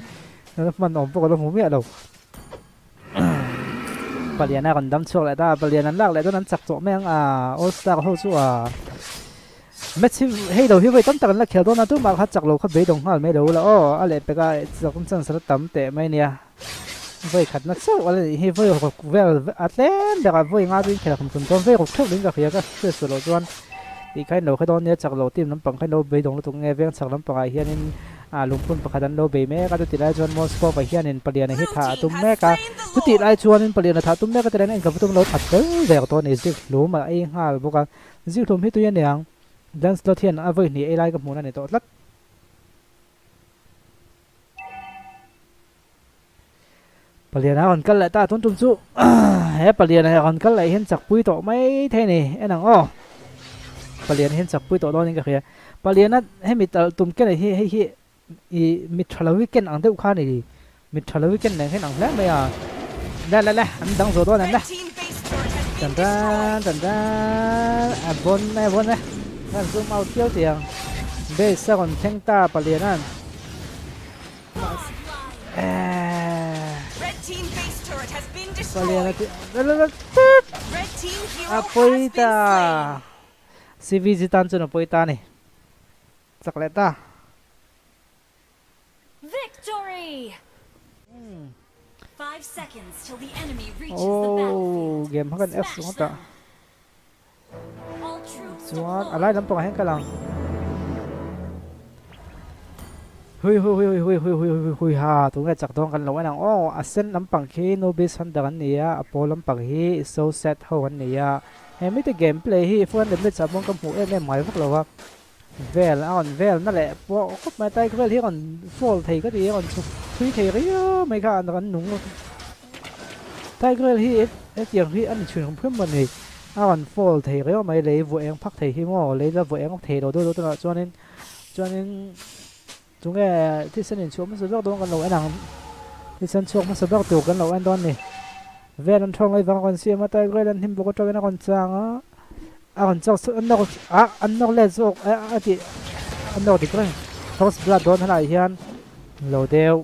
hman awm pawh ka la hmu miah lo. Palian a rawn dam chhuak leh ta a, palian an lak leh dawn an chak tawh mai ang a, All Star ho chu a match hi hei lo hi vawi tam tak an la khel dawn a, tumah kha chak lo kha beidawng nghal mai lo la aw, a leh pek a chak chance la tam teh mai nia, vawi khat na chauh a la nih hi vawi ruk vel a tlem ber a vawi nga chu inkhel kum tum dawn vawi ruk theuh ding ka hria ka hriat suah loh chuan tih kha in lo kha dawn nia chak lo team lampang kha in lo beidawng lutuk nge veng chak lampang ah hianin A lungphun pakhat an lo bei mek a, chutih lai chuan Moscow-a hianin paliana hi thah a tum mek a. Chutih lai chuanin paliana thah a tum mek a tilaiin a inkawp tum lo that fel der tawh a ni. Zikhlum a ei nghal bawk a, zikhlum hi tui a niang. Lancelot hian a vawi hnih ei lai ka hmuhna a ni tawh tlat. Paliana a rawn kal leh ta tun tum chu he paliana hi a rawn kal leh hian chakpui tawh mai thei a ni en ang aw paliana hian chakpui tawh dawn in ka hria paliana hemi tal tum ken hi hei hi ih mit tha lo hi ken ang deuh kha a ni mit tha lo hi ken nen hian ang hle mai a le le le an dang zawh dawn em le tan tan tan tan a bawn e bawn e kan zoom out viau tih ang base a rawn thleng ta paliana'n. A pawi ta CVG tan chuan a pawi ta a ni chak leh ta. Oh game kha kan F ringawt a. Chuan a lai lampangah hian kal ang. Hui hui hui hui hui hui hui hui ha tunge chak dawn kan lo en ang aw a sen lampang khi Nubis Hunter an ni a a pawl lampang hi So Sad ho an ni a he mite game play hi 400 minutes ah pawn ka hmuh em em ngai vak lo a vel a rawn vel na leh pawh khawp mai tai vel hi a rawn fall thei ka ti a rawn chhuk thui thei riau mai kha an nung tiger hi hetiang hi a ni chhun hrim hrim a ni a rawn fall thei riau mai lei vuah eng phak thei hi maw lei la vuah eng thei lo deuh deuh tunah chuanin chuanin tunge thisen inchhuah hmasa ber dawn kan lo en ang thisen chhuak hmasa ber tur kan lo en dawn a ni vel an thawng lei vang a rawn siam a tiger an hnim bawk atangin a rawn chang a. A rawn chak an nawr ah an nawr let zawk a a tih an nawr dik reng first blood dawn helaiah hian lo deuh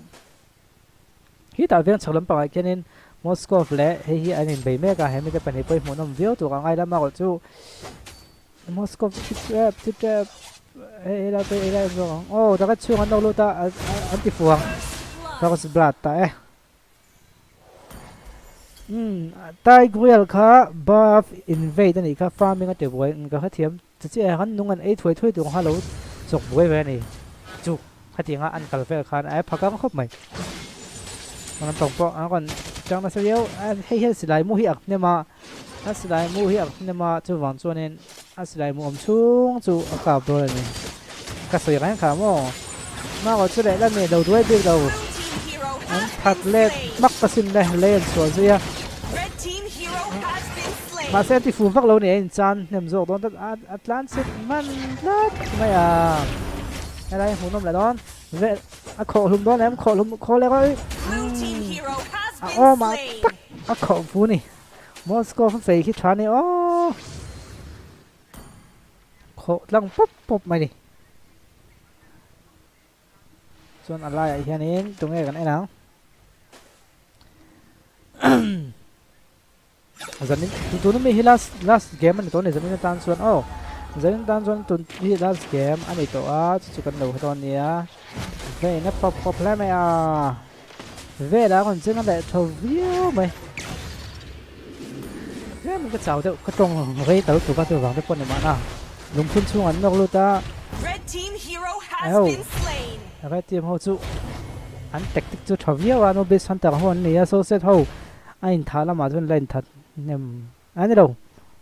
khi tah veng chhak lampangah khianin Moscow leh hei hi an inbei mek a he mite pahnih pawh hi hmuhnawm viau tur a ngai lam erawh chu Moscow thi tep thi tep hei helai pawh hi helai a zawk ang aw taka chhung an nawr lut a an ti fuh ang first blood ta e. Umm Tigreal kha buff invade a nih kha farming a ti buai ka hrethiam chi chiah a han nung an ei thuai thuai tur kha lo chawk buai ve a ni chu khatiang a an kal vel khan a pha kang khawp mai an tawng pawh an rawn tang nasa viau a hei hian silai mu hi a hnem a a silai mu hi a hnem a chuvang chuanin a silai mu awm chhung chu a kap dawn a ni ka sawi reng kha maw Maro chu leh lami lo duai bik lo an that let hmak ka sim le lei an chhuah zui a mahse an ti fu vak lo ni a inchan hnem zawk dawn tlat a a tlan chhit hman tlat mai a helai hmuhnawm leh dawn ve a khawh hlum dawn em khawh hlum khaw leh rawih a awmah tak a khawh fu ni Moscow fei khi tha ni aw. Khawh tlang pawp pawp mai ni. Chuan a laiah hianin tunge kan en ang. Zanin tuna mi hi last last game ani tawh a ni zanin atan chuan aw zanin atan chuan tun hi last game ani tawh a chu chu kan lo hre dawn nia vein a pawp pawp hle mai a velah a rawn cheng a leh tho viau mai tlem ka chau deuh ka tawng rei ta lutuk a chuvang te pawh ni mahna lungphun chhung an nawk lut a red team ho chu an tactic chu tha viau a Anubis Hunter ho an ni a so set ho A inthah lamah chuan la inthat hnem a ni lo.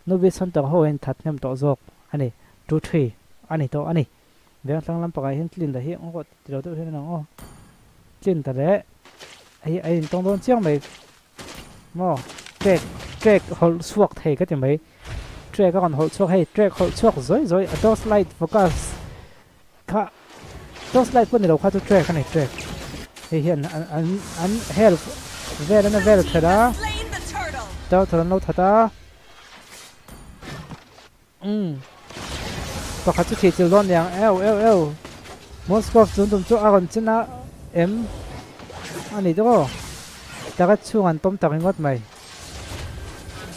Novice Hunter ho a inthat hnem tawh zawk a ni. 2-3 a ni tawh a ni. Vengthlang lam pakah hian Clint-a hi aw ti lo deuh hian a lang aw. Clint-a leh hei a intawng dawn chiang mai maw track track hawlh chhuak thei ka ti mai. Track a rawn hawlh chhuak hei track hawlh chhuak zawi zawi a torch light focus kha torch light pawh ni lo kha chu track a ni track hei hian an an an hel vel an a vel kher a turtle an lo that a umm pakhat chu thih chilh dawn niang eu eu eu Moscow chun tum chu a rawn chen a em a ni tawh aw target chhung an tawm ta ringawt mai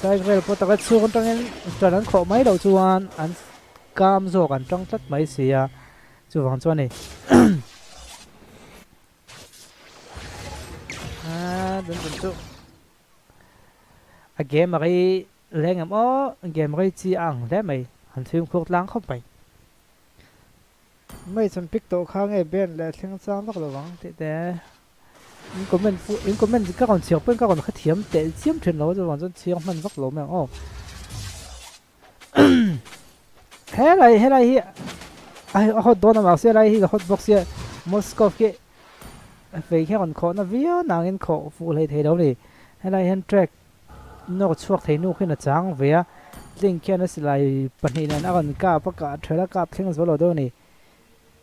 side vel pawh target chhung atangin ṭan an khawh mai loh chuan an Kam zawk an tang tlat mai si a, chuvang chuan hei aaa dun dun chu a game a rei leng em aw game rei chi a ang hle mai han fimkhur tlang khawp mai. Mai chhan pick tawh kha nge band leh thleng chang vak lo vang tih te in comment fu in comment ka rawn chhiar pawhin ka rawn hrethiam teh chiam thin lo chuvang chuan chhiar hman vak lo mai ang aw. Helai helai hi a hot dawn a mahse helai hi ka hot bawk sia Moscow khi fei khi a rawn khawhna viau nangin khawh fuh hlei thei lo a ni helai hian track nawr chhuak thei nu khian a chang ve a tling khian a silai pahnih nen a rawn kap a kah ṭhelh a kap thleng zo lo deuh a ni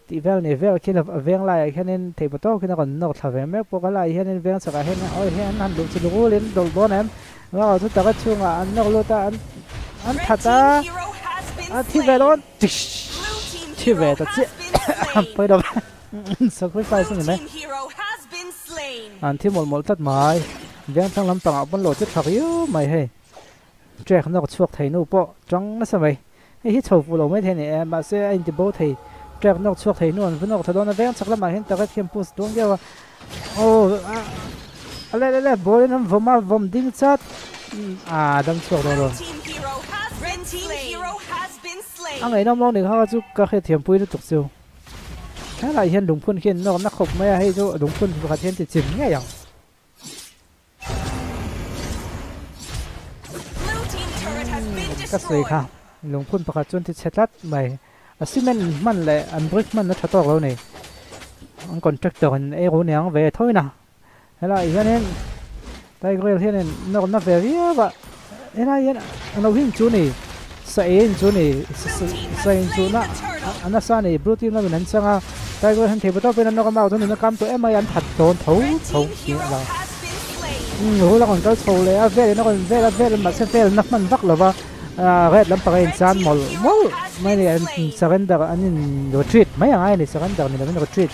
tih vel ni vel khian a veng laiah khianin theihpawh tawk hian a rawn nawr thla ve mek bawk a laiah hianin veng chhakah hian awi hei an han luh chu lungulin dawlh dawn em ruah chu taka chhungah an nawr lut a an an that a a thi ve dawn thi ve ta chiah pawi lo sacrifice a ni mai an thi mawlh mawlh tlat mai veng thlang lampangah pawn lo che tha riau mai hei Track nawk chhuak thei nu pawh tang nasa mai. Hei hi chho fuh lo mai thei a ni e, mahse a inti bo thei. Track nawk chhuak thei nu an va nawk tha dawn a, veng chhak lamah hian target hian push dawn viau a. Aw a a le le le ball in an vawm a, vawm ding chat ah dam chhuak dawn lo. A ngaihnawm lo ni kha chu ka hriatthiampui lutuk chu. Helaiah hian lungphun khi an nawk na khawp mai a, hei chu lungphun pakhat hian ti chim ngei ang. Ka sawi kha lungphun pakhat chuan ti chhe tlat mai a cement hman leh an brick hman a tha tawk lo ni an contractor in ei ru niang ve tho in a helaiah hianin tiger hill hianin nawr na ve viau a helai hian a lo him chu ni sa ei in chu ni sa in chu na a nasa a ni blue team lamin an chang a tiger hian thei tawp in an nawr a mau chuan in a kam tawh em mai an that dawn tho tho tih a lang umm rul a rawn kal chho leh a vel in a rawn vel a vel mahse vel na hman vak lo va ah red lampang a inchan mawlh mawlh mai a ni an surrender an in retreat mai ang ai a ni surrender ni lovin retreat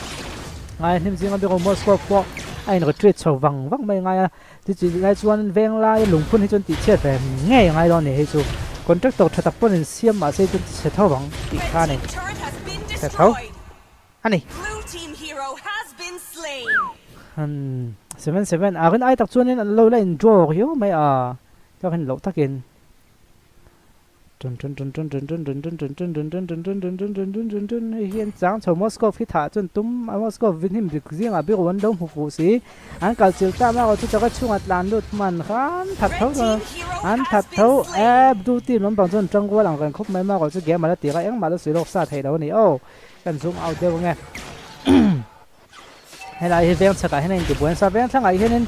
ngai a hnim zinga bik Moscow pawh a in retreat chho vang vang mai ngai a. Chuti lai chuan veng lai lungphun hi chuan tihchhiat ve ngei a ngai dawn a ni hei chu contractor tha tak pawn in siam mahse chuan ti chhe tho vang tih kha a ni chhe tho a ni. 7-7 a rin ai tak chuanin an lo la in draw riau mai a ka rin loh takin. Tun tun tun tun tun tun tun tun tun tun tun tun tun tun tun tun tun tun tun tun hei hi an chang chho Moscow hi thah chuan tum a Moscow vi hnim dik zingah biru an lo hmu fuh si an kal chilh ta mak chu taka chhungah tlan lut hman khan that tho chuan an that tho e blue team lampang chuan tang rual ang reng khawp mai mak chu game a la tir a engmah la sawi lawk sa theih lo a ni aw kan zoom out deuh ange. Helai hi veng chhakah hian a intibuai nasa veng thlangah hianin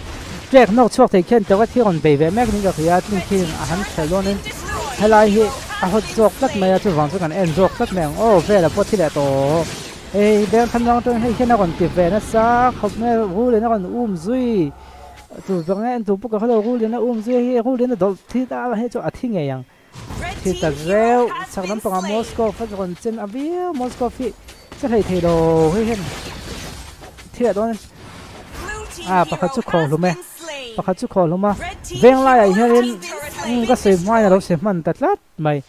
trek nawk chhuak thei khian tawka thil rawn bei ve mek niin ka hria a tin khi a han khelh dawnin helai hi a hawt zawk tlat mai a chuvang chu kan en zawk tlat mai ang aw vela pawh thi leh tawh hei veng thlam lang atangin hei hian a rawn ti ve nasa khawp mai a rulin a rawn um zui chu vang nge en tur pawh ka hrelo rulin a um zui a hei rulin a dawlh thi ta a hei chu a thi ngei ang. Thi ta reuh chhak lampangah Moscow a rawn chen a viau Moscow hi che hlei thei lo hei hian thi leh dawn a ah pakhat chu khawh hlum e pakhat chu khawh hlum a. Veng laiah hianin umm ka sawi hmain a lo sawi hman ta tlat mai.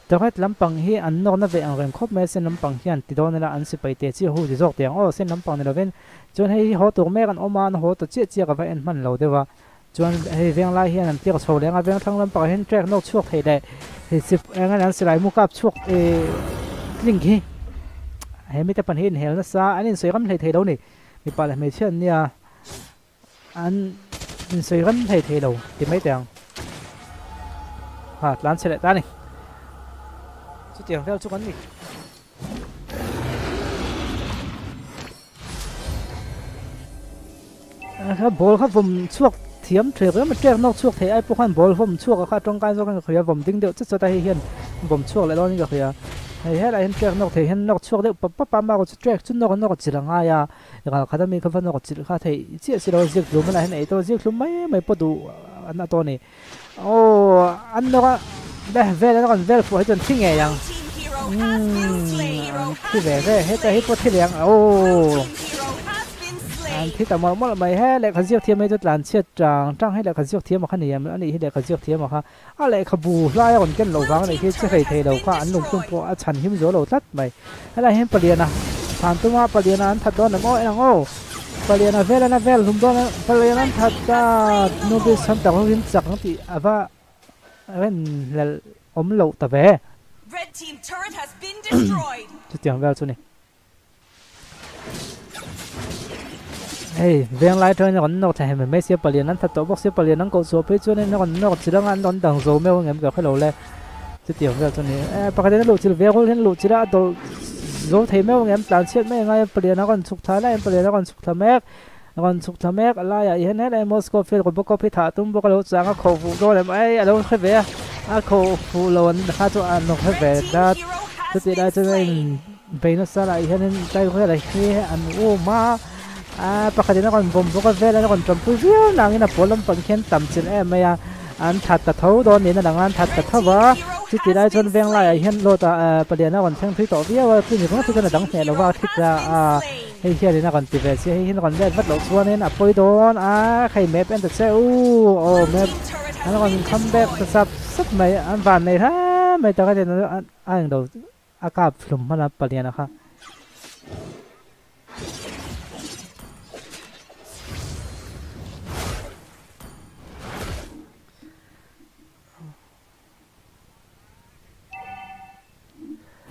Turret lampang hi an nawrna ve ang reng khawp mai a, sen lampang hian ti dawn ila an sipai te chiah hu ti zawk teh ang aw, sen lampang ni lovin. Chuan hei hi haw tur mek an awm a, an haw ta chiah chiah ka va en hman lo deuh a. Chuan hei veng lai hian an tliak chho leng a, veng thlang lampangah hian track nawk chhuak thei leh hei chip eng an silai mu kap chhuak eh tling khi he mite pahnih hi inhel nasa an insawi ram hlei thei lo ni mipa leh hmeichhia an nia an insawi ram hlei thei lo ti mai teh ang ha tlan chhe leh ta a ni chutiang vel chu kan ni. Kha ball kha vawm chhuak thiam thei reng a trek nawk chhuak thei ai pawh khan ball vawm chhuak a kha tawngkai zawk in ka hria vawm ding deuh chat chat a hei hian vawm chhuak leh dawn in ka hria hei helai hian trek nawk thei hian nawk chhuak deuh pap pap a amaherawh chu trek chu nawk nawk chilh a ngai a ral khat ami kha va nawk chilh kha theih chiah si lo a ziak hlum a lah hian ei tawh ziak hlum mai mai pawh duh an a tawh a ni. Aw an nawk a leh vel an rawn vel fuh hi chuan thi ngei ang umm an thi ve ve heta hi pawh thi leh ang aw an thi ta mawlh mawlh mai he lehkha ziak thiam hi chu tlan chhiat tang tang hei lehkha ziak thiam a kha ni em anih hi lehkha ziak thiam a kha a lehkhabu hlai a rawn ken loh vang anih khi che hlei thei lo kha an lungphun pawh a chhan him zual lo tlat mai. Helai hian paliana thlan tuma paliana an that dawn em aw en ang aw paliana vel an a vel hlum dawn a paliana an that ta Nubis hunter ho in chak ang tih a va ren hlelh awm loh ta ve chutiang vel chu ni hei veng lai atangin a rawn nawk thla hem em mai sia palian an that tawh bawk sia palian an koh chhuah phei chuanin a rawn nawk chilh anga an rawn dang zo meuh ang em ka hrelo le. Chutiang vel chu a ni. Eh, pakhatin a luh chilh ve rul hian a luh chilh a, a dawlh zo thei meuh ang em, tlan chhiat mai angai a, palian a rawn chhuk thla lai in palian a rawn chhuk thla mek, a rawn chhuk thla mek, a laiah hian helai Moscow field Robocop hi thah tum bawk a lo chang a, kho fuh dawn em, ei a lo hre ve a, a kho fuh lo an kha chu an hre ve dat, chutih lai chuan a in bei nasa lah hianin Tiger hi an um a, ah pakhatin a rawn vawm bawk a, vel a rawn tanpui viau nangin a pawl lampang khian tam chilh em mai a. An that ta tho dawn niin a lang a, an that ta tho va, chuti lai chuan veng laiah hian lawt ah eh palian a rawn thleng thui tawh viau a, chumi ringawt chu chuan a dang hneh lo va, a thik a a hei hianin a rawn ti ve si a, hei hian a rawn let vat loh chuanin a pawi dawn a, hei map en ta che u aw map an rawn kham bek ta sap sap mai, an van nei hle mai tak a tin a englo a kap hlum hman a palian a kha.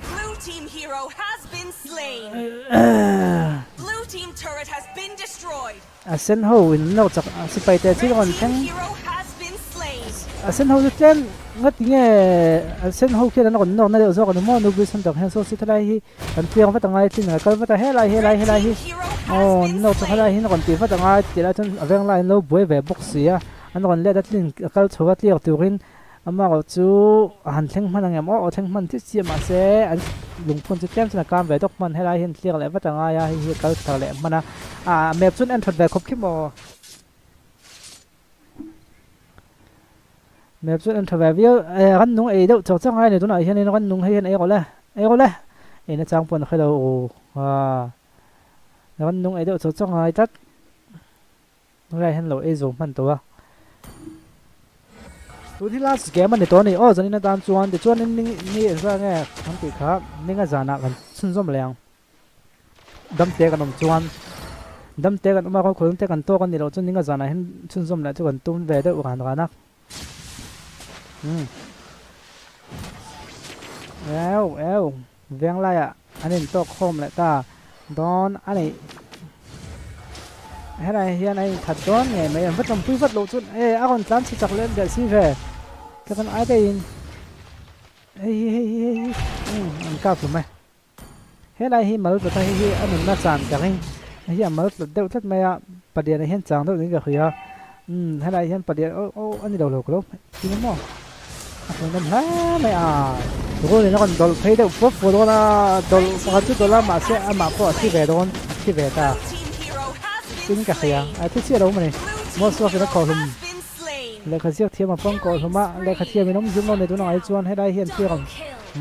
Blue team hero has been slain. Blue team turret has been destroyed. A sen ho in lo chak a sipai te chi rawn thleng a sen ho chu tlem nga ti nge a sen ho khian an rawn nawr na deuh zawk a ni maw nubui sam tak hian saw si thelai hi kan piang vat angai chin a kal vat a helai helai helai hi aw nawr chak helai hi an rawn ti vat angai tih lai chuan a veng lai an lo buai ve bawk si a an rawn let a tlin a kal chho a tliak turin Amaherawh chu a han thleng hman ang em aw, aw thleng hman chiah chiah mahse an lungphun chu tlem chuan a kam ve dawk hman helai hian tliak leh vat a ngai a, hei hi a kal thar leh hman a, ah map chuan en that ve khawp khi maw? Map chuan en tha ve viau eh rannung ei deuh chawk chawk ngai a ni tunah hianin rannung hei hian ei rawh le, ei rawh le, ei na chang pawh an hre lo ah rannung ei deuh chawk chawk ngai tlat. Helai hian lo ei zo hman tawh a. Tun hi last game a ni tawh a ni. Aw zanin atan chuan tichuanin ni ni engzah nge kan tih kha ninga zanah kan chhunzawm leh ang. Damte kan awm chuan damte kan awm a khawi te kan tawk a nih loh chuan ninga zanah hian chhunzawm leh chu kan tum ve deuh ran ran a. Umm. Eu eu veng laiah an intawk khawm leh ta dawn a ni. Helai hian a inthat dawn ngei mai an va tawmpui vat loh chuan e a rawn tlan chhe chak leh leh si ve ka kan ai daihin hei hi hei hi hei hi umm an kap hlum e. Helai hi mal tlat a hei hi a nunna chan ka ring hei hi a mal tlat deuh tlat mai a palian ah hian chang deuh niin ka hria umm helai hian palian aw aw a ni lo lo ka lo ti maw a hmuhnawm hle mai a rul in a rawn dawlh phei deuh puap puap dawn a dawlh pakhat chu dawlh a mahse amah pawh a thi ve dawn a thi ve ta tin ka hria a thi chiah lo a ni maw suakin a khawh hlum lehkha ziak thiam a pawng kawh hlum a lehkha thiam in awm zung lo ni tunah ai chuan helai hian thlir ang.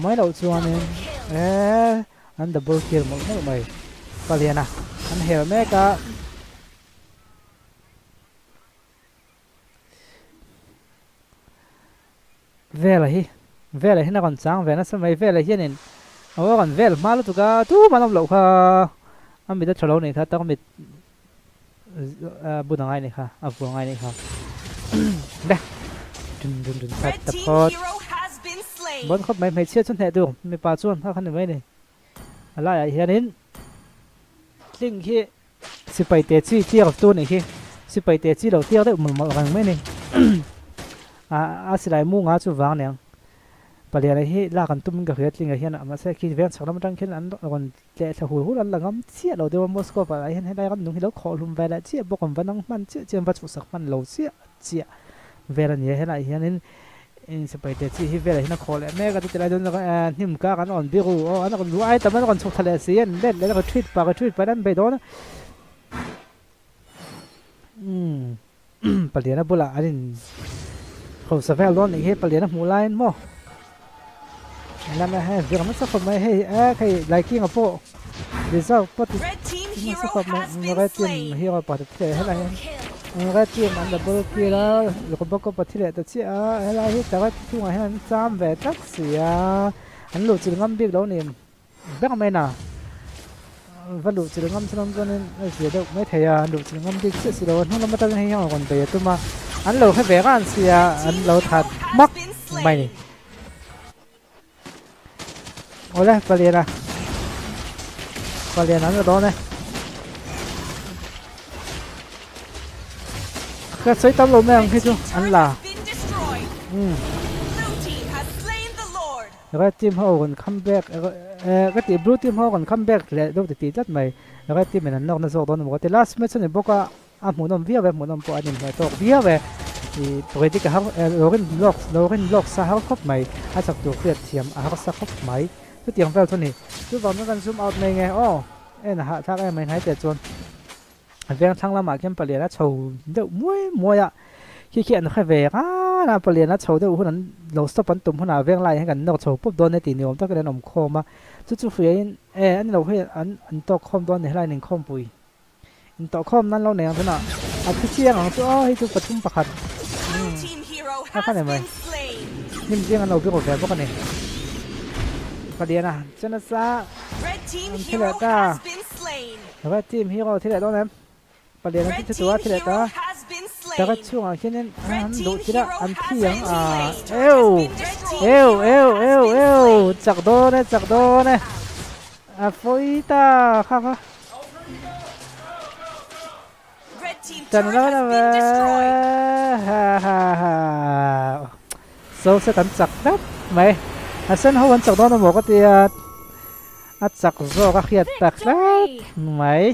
Mai loh chuanin eee an double kill mawlh mawlh mai paliana an hel mek a. Vela hi Vela hian a rawn chang ve nasa mai Vela hianin a rawn vel hma lutuk a tumah an awm loh kha a mit a tha lo nih kha tarmit bun a ngai nih kha a vuah ngai nih kha le dun dun dun that ta phawt bon khawp mai hmeichhia chu hneh tur mipa chuan kha kha ni mai ni a laiah hianin tling hi Sipai te chi tiar tu nih hi sipai te chi lo tiar deuh mawlh mawlh reng mai a ni. A silai mu nga chu vang aniang. Paliana hi lak an tum in ka hria tlinga hian mahse khi veng chhak lam atang khian an rawn tleh thla hul hul an la ngam chiah lo deuh a Moscow ah hian helai ram nung hi lo khawh hlum ve leh chiah bawk an va nang hman chiah chiah an va chhuhsak hman lo chiah chiah vel a ni a helaiah hianin In sipai te chi hi velah hian a khawh leh mek a chuti lai chuan hnim kak an rawn biru aw an rawn luh ai tam an rawn chhuk thla leh si an let leh a retreat pah retreat pah in an bei dawn a umm paliana bulah an in hausa vel dawn nih hi paliana hmuh laiin maw lama hei vir nasa khawp mai hei e hei laikinga pawh reserve pawh ti nasa khawp mai red team hero pakhat a thi leh helai hian red team an double kill a robocop a thi leh ta chiah a helai hi turret chungah hian an cham ve tlat si a an luh chilh ngam bik lo ni ber mai na va luh chilh ngam chuan chuanin a zia deuh mai thei a an luh chilh ngam bik chiah si lo a hnung lam atangin hei hian rawn bei a tum a an lo hre ve ran sia an lo that hmak mai ni. Awle paliana paliana an la dawn e ka sawi tam lo mai ang khi chu an la um red team ho rawn come back eh ka tih blue team ho rawn come back leh deuh ti tih tlat mai red team in an nawk na zawk dawn emaw ka ti last match a ni bawk a. A hmuhnawm viau e, hmuhnawm pawh a inhmeh tawk viau e. Ih predict a har eh lo rin lawk lo rin lawk sa har khawp mai, a chak tur hriat thiam a harsa khawp mai. Chutiang vel chu a ni. Chuvang chuan kan zoom out mai nge aw, en a hahthlak em mai hnai teh chuan veng thlang lamah khian palian a chho deuh muai muai a, khi khi an hre ve ran a, palian a chho deuh hun an lo stop an tum hunah veng laiah hian kan nawr chho pup dawn e tih ni awm takin an awm khawm a, chu chu hriain eh an lo hei an an tawk khawm dawn ni helaiin inkhawmpui. Intawhkhawm nan lo nei ang tunah a thi chiang ang chu aw hei chu pathum pakhat a kha ni mai hnim zing an lo biru ve bawk a ni paliana chu nasa an thi leh ta red team hero thi leh dawn em paliana chu thi tura thi leh ta target chhungah khianin an duh chila an thi ang a eu eu eu eu eu chak dawn e chak dawn e a fawi ta kha kha So set an chak tlat mai a sen ho an chak dawn emaw ka tia a chak zawk a hriat tak tlat mai.